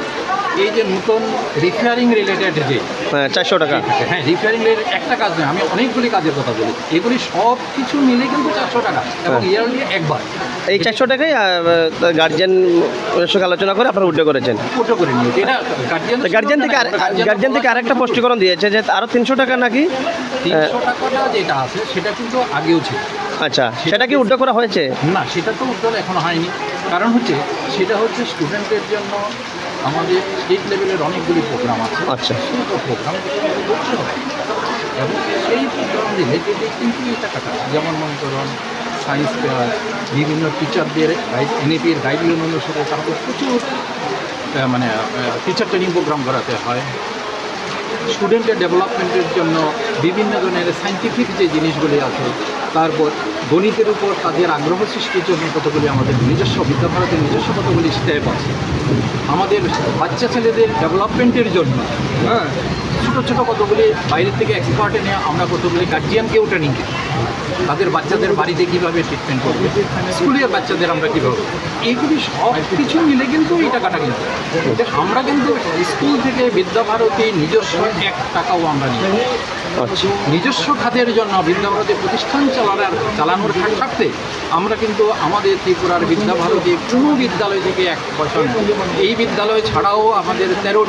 এই যে নতুন রিপেয়ারিং রিলেটেড যে হ্যাঁ, চারশো টাকা। হ্যাঁ, রিপেয়ারিং রিলেটেড একটা কাজ নয়, আমি অনেকগুলি কাজের কথা বলেছি, এগুলি সব কিছু মিলে কিন্তু চারশো টাকা এবং হ্যাঁ। ইয়ারলি একবার। এই চারশো টাকায়, আহ, গার্জিয়ান সঙ্গে আলোচনা করে আপনারা উইথড্র করেছেন? উইথড্র করে নিয়েছি। এটা গার্জিয়ান তো গার্জিয়ান থেকে আর-, গার্জিয়ান গার্জিয়ান থেকে আরেকটা স্পষ্টীকরণ দিয়েছে যে আরো তিনশো টাকা নাকি, আহ, তিনশো টাকাটা যেটা আছে সেটা কিন্তু আগেও ছিল। আচ্ছা, সেটা সেটা কি উইথড্র করা হয়েছে? না, সেটা তো উইথড্র এখনো হয়নি। কারণ হচ্ছে, সেটা হচ্ছে স্টুডেন্টদের জন্য আমাদের স্টেট লেভেলের অনেকগুলি প্রোগ্রাম আছে। আচ্ছা। সেই তো প্রোগ্রাম করতে হবে। এবং সেই প্রোগ্রাম রিলেটেডই কিন্তু এটা কাটা। যেমন মনে করুন, সায়েন্স ফেয়ার, বিভিন্ন টিচারদের গাইড, এনইপির গাইডলাইন অনুসারে তারা তো প্রচুর, আহ, মানে, আহ, টিচার ট্রেনিং প্রোগ্রাম করাতে হয়। স্টুডেন্টের ডেভেলপমেন্টের জন্য বিভিন্ন ধরনের সায়েন্টিফিক যে জিনিসগুলি আছে, তারপর গণিতের উপর তাদের আগ্রহ সৃষ্টির জন্য কতগুলি আমাদের নিজস্ব, বিদ্যাভারতীর নিজস্ব কতগুলি স্টেপ আছে। আমাদের বাচ্চা ছেলেদের ডেভেলপমেন্টের জন্য, হ্যাঁ, ছোটো ছোটো কতগুলি বাইরে থেকে এক্সপার্ট এনে আমরা কতগুলি গার্জিয়ানকেও ট্রেনিং দিই, তাদের বাচ্চাদের বাড়িতে কীভাবে ট্রিটমেন্ট করবে, স্কুলের বাচ্চাদের আমরা কীভাবে, এইগুলি সব কিছু মিলে কিন্তু এই টাকাটা কিন্তু, যে আমরা কিন্তু স্কুল থেকে বিদ্যাভারতী নিজস্ব এক টাকাও আমরা নিই না। আচ্ছা। নিজস্ব খাতের জন্য বিদ্যাভারতী প্রতিষ্ঠান চালানোর, চালানোর স্বার্থে আমরা কিন্তু আমাদের ত্রিপুরার বিদ্যাভারতী কোনো বিদ্যালয় থেকে এক পয়সা নেই। এই বিদ্যালয় ছাড়াও আমাদের তেরো,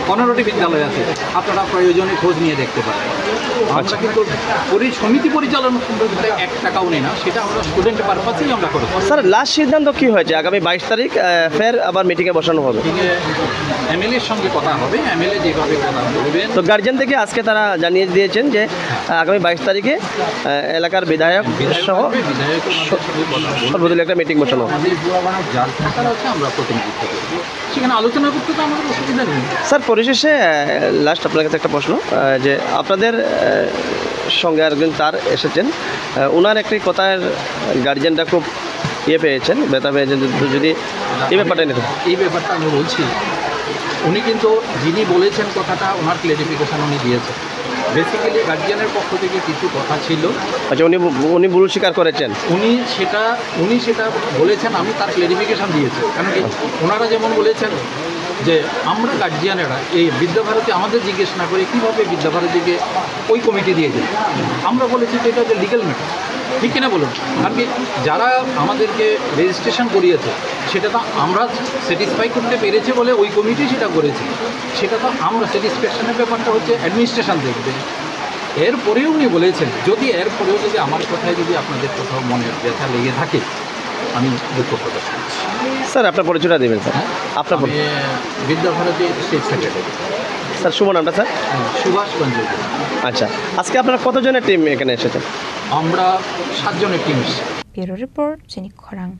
পনেরোটি বিদ্যালয় আছে, আপনারা প্রয়োজনে খোঁজ নিয়ে দেখতে পারেন। আমরা আচ্ছা। কিন্তু পরি-, সমিতি পরিচালনা সম্পর্কিত এক টাকাও নেই না, সেটা আমরা স্টুডেন্ট পারপাসেই আমরা করেছি। স্যার, লাস্ট সিদ্ধান্ত কি হয়েছে? আগামী বাইশ তারিখ, আহ, ফের আবার মিটিংয়ে বসানো হবে। এমএলএর সঙ্গে কথা হবে, এমএলএ যেভাবে কথা বলবেন। তো গার্জিয়ান থেকে আজকে তারা জানিয়ে দিয়েছেন যে, আহ, আগামী বাইশ তারিখে, আহ, এলাকার বিধায়ক বিধায়ক সহ আসবে, বিধায়ক আমাদের সঙ্গে কথা বলবেন। সর্বদলীয় একটা মিটিং বসানো হবে। আমাদের যার থাকার আছে আমরা প্রতিনিধিত্ব করব। সেখানে আলোচনা করতে তো আমাদের অসুবিধা নেই। স্যার, পরিশেষে, আহ, লাস্ট আপনার কাছে একটা প্রশ্ন, আহ, যে আপনাদের, আহ, সঙ্গে আরেকজন স্যার এসেছেন, আহ, ওনার একটি কথার গার্জিয়ানরা খুব ইয়ে পেয়েছেন, ব্যথা পেয়েছেন, যদি, যদি এই ব্যাপারটা নিয়ে এই ব্যাপারটা আমি বলছি, উনি কিন্তু যিনি বলেছেন কথাটা, ওনার ক্লারিফিকেশন উনি দিয়েছেন। বেসিক্যালি গার্জিয়ানের পক্ষ থেকে কিছু কথা ছিল। আচ্ছা, উনি, উনি ভুল স্বীকার করেছেন? উনি সেটা, উনি সেটা বলেছেন, আমি তার ক্লারিফিকেশন দিয়েছি। কারণ কি, ওনারা যেমন বলেছেন যে আমরা গার্জিয়ানেরা এই বিদ্যাভারতী আমাদের জিজ্ঞেস না করে কীভাবে বিদ্যাভারতীকে ওই কমিটি দিয়ে দিল, আমরা বলেছি যে এটা যে লিগ্যাল ম্যাটার, ঠিক কিনা বলুন? কারণ কি, যারা আমাদেরকে রেজিস্ট্রেশন করিয়েছে, সেটা তো আমরা স্যাটিসফাই করতে পেরেছি বলে ওই কমিটি সেটা করেছে, সেটা তো আমরা স্যাটিসফ্যাকশনের ব্যাপারটা হচ্ছে অ্যাডমিনিস্ট্রেশন দেখবে। এরপরেও উনি বলেছেন, যদি এরপরেও যদি আমার কথায় যদি আপনাদের কোথাও মনে ব্যথা লেগে থাকে, আমি দুঃখ প্রকাশ করছি। স্যার, আপনার পরিচয়টা দিবেন, স্যার। হ্যাঁ? আপনার পরি- আমি বিদ্যাভারতী স্টেট সেক্রেটারি। স্যার, শুভ নামটা, স্যার? হ্যাঁ, সুভাষ গঞ্জে। আচ্ছা, আজকে আপনারা কতজনের টিম এখানে এসেছেন? আমরা সাতজনের টিম এসেছি। Bureau Report, Chini Khorang.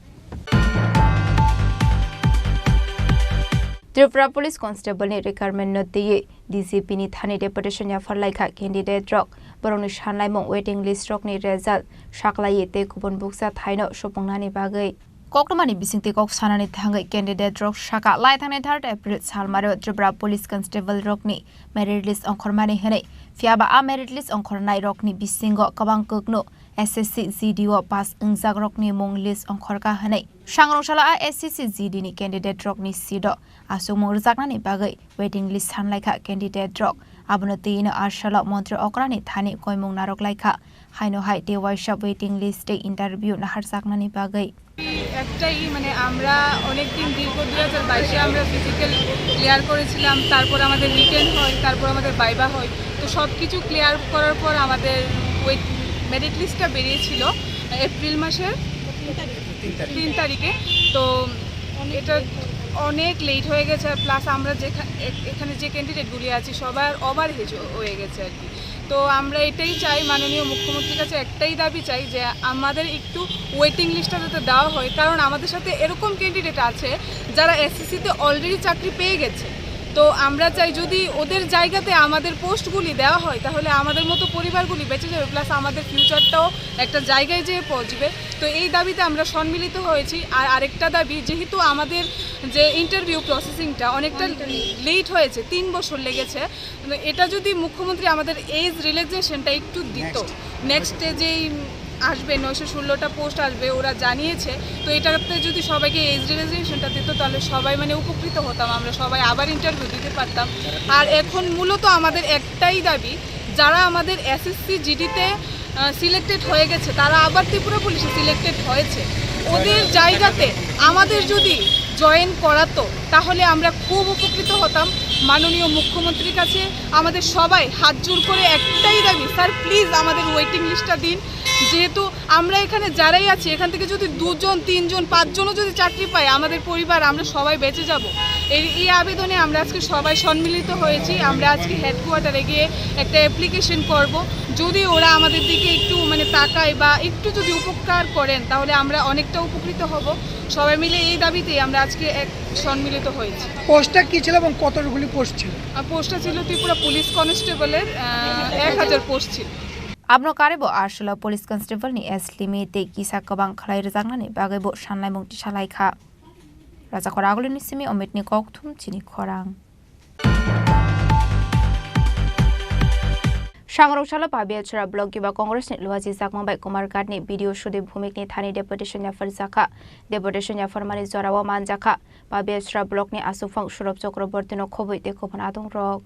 Tripura Police Constable ni recruitment no twiwi D G P ni thani deputation yaphar laikha candidate rok. Borokni sanlaimung waiting list rokni result saklaiwi tei kubun bukcha thaino supungnani bagwi. Koktwmani bisingtwi kok sanani thangwi candidate rok saka lai thangni third April salmario Tripura Police Constable rokni merit list ongkhormani hwnwi. Phiyaba a merit list ongkhornai rokni bisingo kwbang kwkno S S C G D o pass wngjak rokni mung list ongkhorkha hwnwi. Sangrong salo a S S C G D ni candidate rokni seat o achukmung rwjaknani bagwi waiting list sanlaikha candidate rok. Abono twiwi no a salo montri okrani thani koimung narwk laikha. Haino hai tei waisa waiting list tei interview naharjaknani bagwi. একটাই, মানে, আমরা অনেক দিন, দীর্ঘ দুই হাজার বাইশে আমরা ফিজিক্যাল ক্লিয়ার করেছিলাম, তারপর আমাদের রিটেন হয়, তারপর আমাদের ভাইভা হয়। তো সব কিছু ক্লিয়ার করার পর আমাদের ওয়েট, মেরিট লিস্টটা বেরিয়েছিল এপ্রিল মাসের তিন তারিখে। তো এটা অনেক লেট হয়ে গেছে, প্লাস আমরা যেখা-, এ-, এখানে যে ক্যান্ডিডেটগুলি আছি, সবার ওভার এজ হয়ে গেছে আর কি। তো আমরা এটাই চাই, মাননীয় মুখ্যমন্ত্রীর কাছে একটাই দাবি চাই যে আমাদের একটু ওয়েটিং লিস্টটা যাতে দেওয়া হয়, কারণ আমাদের সাথে এরকম ক্যান্ডিডেট আছে যারা এসএসসিতে অলরেডি চাকরি পেয়ে গেছে। তো আমরা চাই যদি ওদের জায়গাতে আমাদের পোস্টগুলি দেওয়া হয়, তাহলে আমাদের মতো পরিবারগুলি বেঁচে যাবে, প্লাস আমাদের ফিউচারটাও একটা জায়গায় যেয়ে পৌঁছবে। তো এই দাবিতে আমরা সম্মিলিত হয়েছি। আর আরেকটা দাবি, যেহেতু আমাদের যে ইন্টারভিউ প্রসেসিংটা অনেকটা লেট হয়েছে, তিন বছর লেগেছে, তো এটা যদি মুখ্যমন্ত্রী আমাদের এজ রিল্যাক্সেশনটা একটু দিত, নেক্সটে যেই আসবে, নয়শো ষোলোটা পোস্ট আসবে, ওরা জানিয়েছে, তো এটাতে যদি সবাইকে এজ রিল্যাক্সেশনটা দিত, তাহলে সবাই, মানে, উপকৃত হতাম, আমরা সবাই আবার ইন্টারভিউ দিতে পারতাম। আর এখন মূলত আমাদের একটাই দাবি, যারা আমাদের এসএসসি জিডিতে সিলেক্টেড হয়ে গেছে, তারা আবার ত্রিপুরা পুলিশে সিলেক্টেড হয়েছে, ওদের জায়গাতে আমাদের যদি জয়েন করাতো, তাহলে আমরা খুব উপকৃত হতাম। মাননীয় মুখ্যমন্ত্রীর কাছে আমাদের সবাই হাত জোড় করে একটাই দাবি, স্যার, প্লিজ আমাদের ওয়েটিং লিস্টটা দিন। যেহেতু আমরা এখানে যারাই আছি, এখান থেকে যদি দুজন, তিনজন, পাঁচজনও যদি চাকরি পায়, আমাদের পরিবার, আমরা সবাই বেঁচে যাব। এই, এই আবেদনে আমরা আজকে সবাই সম্মিলিত হয়েছি। আমরা আজকে হেডকোয়ার্টারে গিয়ে একটা অ্যাপ্লিকেশন করব। যদি ওরা আমাদের দিকে একটু, মানে, তাকায় বা একটু যদি উপকার করেন, তাহলে আমরা অনেকটা উপকৃত হব। সবাই মিলে এই দাবিতেই আমরা আজকে এক সম্মিলিত হয়েছি। পোস্টটা কি ছিল এবং কতগুলি পোস্ট ছিল? আর পোস্টটা ছিল ত্রিপুরা পুলিশ কনস্টেবলের, আহ, এক হাজার পোস্ট ছিল। Abono karwi bo Arsulo Police Constable ni age limit tei kisa kwbang khlai rwjaknani bagwi bo sanlaimung tisa lai kha. Rajakor Agulini simi Omitni kokthum chini khorang. Sangrong salo Pabiachara Block Yuba Congress ni luaji jakmang bai Kumarghat ni B D O Sudip Bhumik ni thani deputation yaphar jakha. Deputation yapharmani jorao manjakha Pabiachara Block ni aswkphang Surab Chakraborty no khobwi tei khobon adong rok.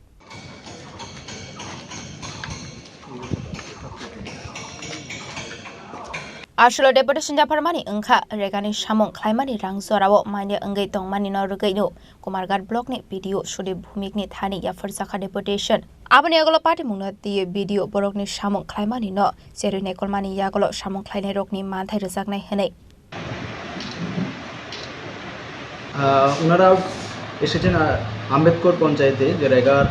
Aswlo deputation yapharmani wngkha regani samung khlaimani rang jorao manya wngwi tongmani no rwgwi no Kumarghat Block ni B D O Sudip Bhumik ni thani yapharjakha deputation. Aboni yagulo patimungno twiwi B D O borokni samung khlaimani no cherwi naikolmani yagulo samung khlainai rokni manthai rwjaknai hwnwi আহ, ওনারা এসেছেন, আহ, আম্বেদকর পঞ্চায়েতে যে রেগার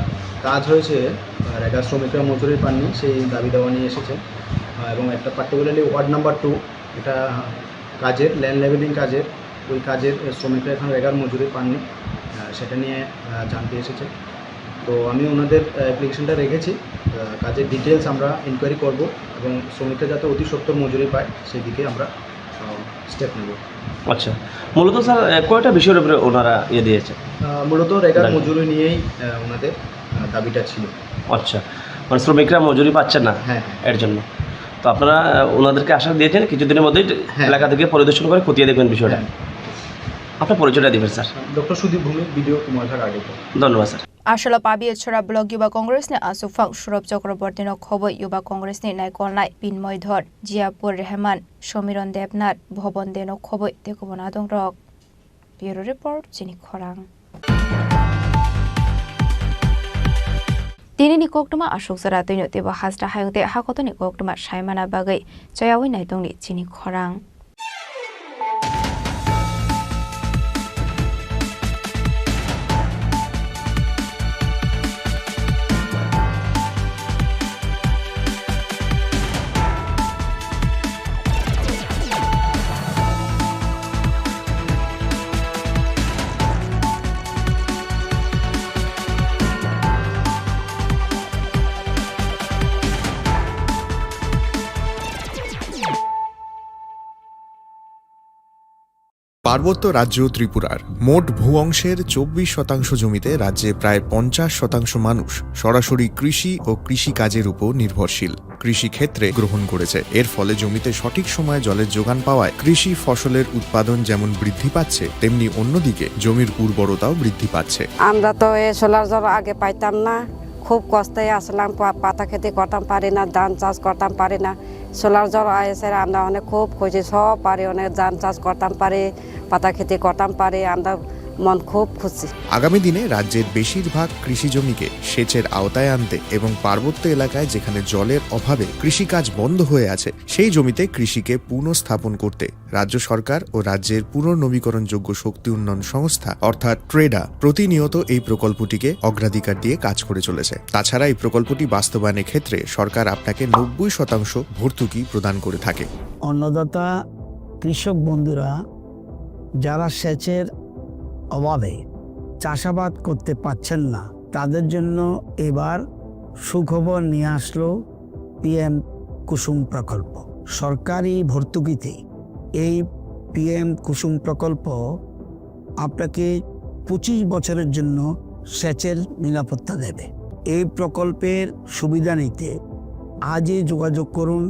কাজ হয়েছে, আহ, রেগার শ্রমিকরা মজুরি পাননি, সেই দাবি দাওয়া নিয়ে এসেছেন। আহ, এবং একটা পার্টিকুলারলি ওয়ার্ড নাম্বার টু, এটা কাজের, ল্যান্ড লেভেলিং কাজের, ওই কাজের শ্রমিকরা এখন রেগার মজুরি পাননি, আহ, সেটা নিয়ে, আহ, জানতে এসেছে। তো আমি ওনাদের, আহ, অ্যাপ্লিকেশনটা রেখেছি। আহ, কাজের ডিটেলস আমরা ইনকোয়ারি করব এবং শ্রমিকরা যাতে অতি সত্বর মজুরি পায়, সেই দিকে আমরা স্টেপ নেব। আচ্ছা, মূলত স্যার, আহ, কয়টা বিষয়ের উপরে ওনারা ইয়ে দিয়েছেন? আহ, মূলত রেগার দাবি। মজুরি নিয়েই, আহ, ওনাদের, আহ, দাবিটা ছিল। আচ্ছা, মানে শ্রমিকরা মজুরি পাচ্ছেন না, হ্যাঁ। এর জন্য। তো আপনারা, আহ, ওনাদেরকে আশ্বাস দিয়েছেন কিছুদিনের মধ্যেই হ্যাঁ। এলাকা থেকে পরিদর্শন করে খতিয়ে দেখবেন বিষয়টা। হ্যাঁ। আপনার পরিচয়টা দিবেন স্যার। ডক্টর সুদীপ ভৌমিক, বিডিও কুমারঘাট আরডিপি। ধন্যবাদ sir. Aswlo Pabiachara Block Yuba Congress ni aswkphang Surab Chakraborty no khobwi Yuba Congress ni naikolnai Pinmoy Dhor, Jiapur Rehman, Somiron Debnath, Bhobon De no khobwi tei kubun adong rok. Bureau Report, Chini Khorang. Tini ni koktwma aswk jora twino teibo hasta hayung tei hakotoni koktwma saimana bagwi chayawi naitongni Chini Khorang. পার্বত্য রাজ্য ত্রিপুরার মোট ভূ অংশের চব্বিশ শতাংশ জমিতে রাজ্যে প্রায় পঞ্চাশ শতাংশ মানুষ সরাসরি কৃষি ও কৃষিকাজের উপর নির্ভরশীল। কৃষি ক্ষেত্রে গ্রহণ করেছে। এর ফলে জমিতে সঠিক সময়ে জলের যোগান পাওয়ায় কৃষি ফসলের উৎপাদন যেমন বৃদ্ধি পাচ্ছে, তেমনি অন্যদিকে জমির উর্বরতাও বৃদ্ধি পাচ্ছে। আমরা তো এই সোলার জল আগে পাইতাম না, খুব কষ্টে আসলাম, পা-, পাতা খেতে করতাম পারি না, ধান চাষ করতাম পারি না। সোলার জল আয়েসে আমরা অনেক খুব খুশি, সব পারি, অনেক ধান চাষ করতাম পারি, পাতা খেতে করতাম পারি, আমরা মন খুব খুশি। আগামী দিনে রাজ্যের বেশিরভাগ কৃষি জমিকে সেচের আওতায় আনতে এবং পার্বত্য এলাকায় যেখানে জলের অভাবে কৃষিকাজ বন্ধ হয়ে আছে, সেই জমিতে কৃষিকে পুনঃস্থাপন করতে রাজ্য সরকার ও রাজ্যের পুনর্নবীকরণযোগ্য শক্তি উন্নয়ন সংস্থা অর্থাৎ ট্রেডা প্রতিনিয়ত এই প্রকল্পটিকে অগ্রাধিকার দিয়ে কাজ করে চলেছে। তাছাড়া এই প্রকল্পটি বাস্তবায়নের ক্ষেত্রে সরকার আপনাকে নব্বই শতাংশ ভর্তুকি প্রদান করে থাকে। অন্নদাতা কৃষক বন্ধুরা যারা সেচের অভাবে চাষাবাদ করতে পারছেন না, তাদের জন্য এবার সুখবর নিয়ে আসলো পিএম কুসুম প্রকল্প। সরকারি ভর্তুকিতে এই পিএম কুসুম প্রকল্প আপনাকে পঁচিশ বছরের জন্য সেচের নিরাপত্তা দেবে। এই প্রকল্পের সুবিধা নিতে আজই যোগাযোগ করুন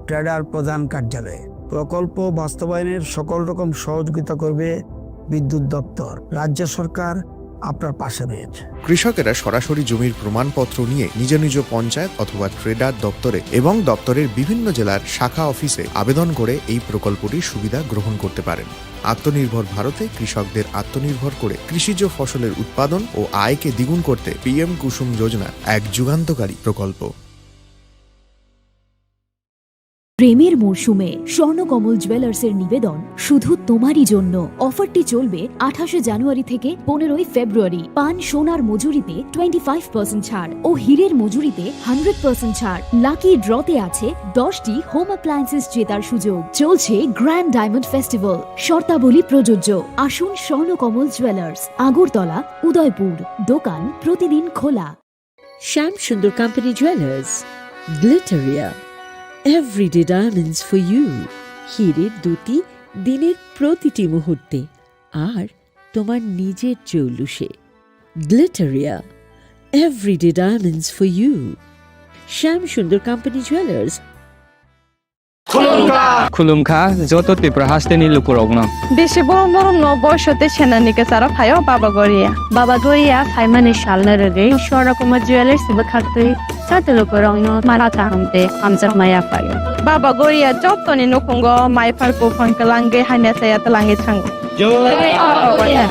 ট্রেডার প্রধান কার্যালয়ে। প্রকল্প বাস্তবায়নের সকল রকম সহযোগিতা করবে বিদ্যুৎ দপ্তর। রাজ্য সরকার আপনার পাশে রয়েছে। কৃষকেরা সরাসরি জমির প্রমাণপত্র নিয়ে নিজ নিজ পঞ্চায়েত অথবা ট্রেডার দপ্তরে এবং দপ্তরের বিভিন্ন জেলার শাখা অফিসে আবেদন করে এই প্রকল্পটির সুবিধা গ্রহণ করতে পারেন। আত্মনির্ভর ভারতে কৃষকদের আত্মনির্ভর করে কৃষিজ ফসলের উৎপাদন ও আয়কে দ্বিগুণ করতে পিএম কুসুম যোজনা এক যুগান্তকারী প্রকল্প। প্রেমের মরশুমে স্বর্ণকমল জুয়েলার্সের নিবেদন শুধু তোমারই জন্য। অফারটি চলবে আঠাশে জানুয়ারি থেকে পনেরোই ফেব্রুয়ারি। পান সোনার মজুরিতে টোয়েন্টি ফাইভ পার্সেন্ট ছাড় ও হীরের মজুরিতে হান্ড্রেড পার্সেন্ট ছাড়। লাকি ড্রতে আছে দশটি হোম অ্যাপ্লায়েন্সেস জেতার সুযোগ। চলছে গ্র্যান্ড ডায়মন্ড ফেস্টিভ্যাল। শর্তাবলী প্রযোজ্য। আসুন স্বর্ণকমল জুয়েলার্স, আগরতলা, উদয়পুর। দোকান প্রতিদিন খোলা। Shyam Sundar Company Jewelers, Glitteria, everyday diamonds for you। হীরের দ্যুতি দিনের প্রতিটি মুহূর্তে, আর তোমার নিজের জৌলুসে। Glitteria, everyday diamonds for you। Shyam Sundar Company Jewelers। Khulumkha, joto Tripura hasteni lukurokno. Bisi borom borom no boisote senani kesaro phaio Baba Goria. Baba Goria phaimani salno rwgwi Swarna Kumar Jewelers bwkhaktwi joto lukurokno mara kaham tei hamjakma yaphaio. Baba Goria jotoni nukhungo maiphar buphang kwlangwi hamya saya twlangwi thango. Jai Baba Goria.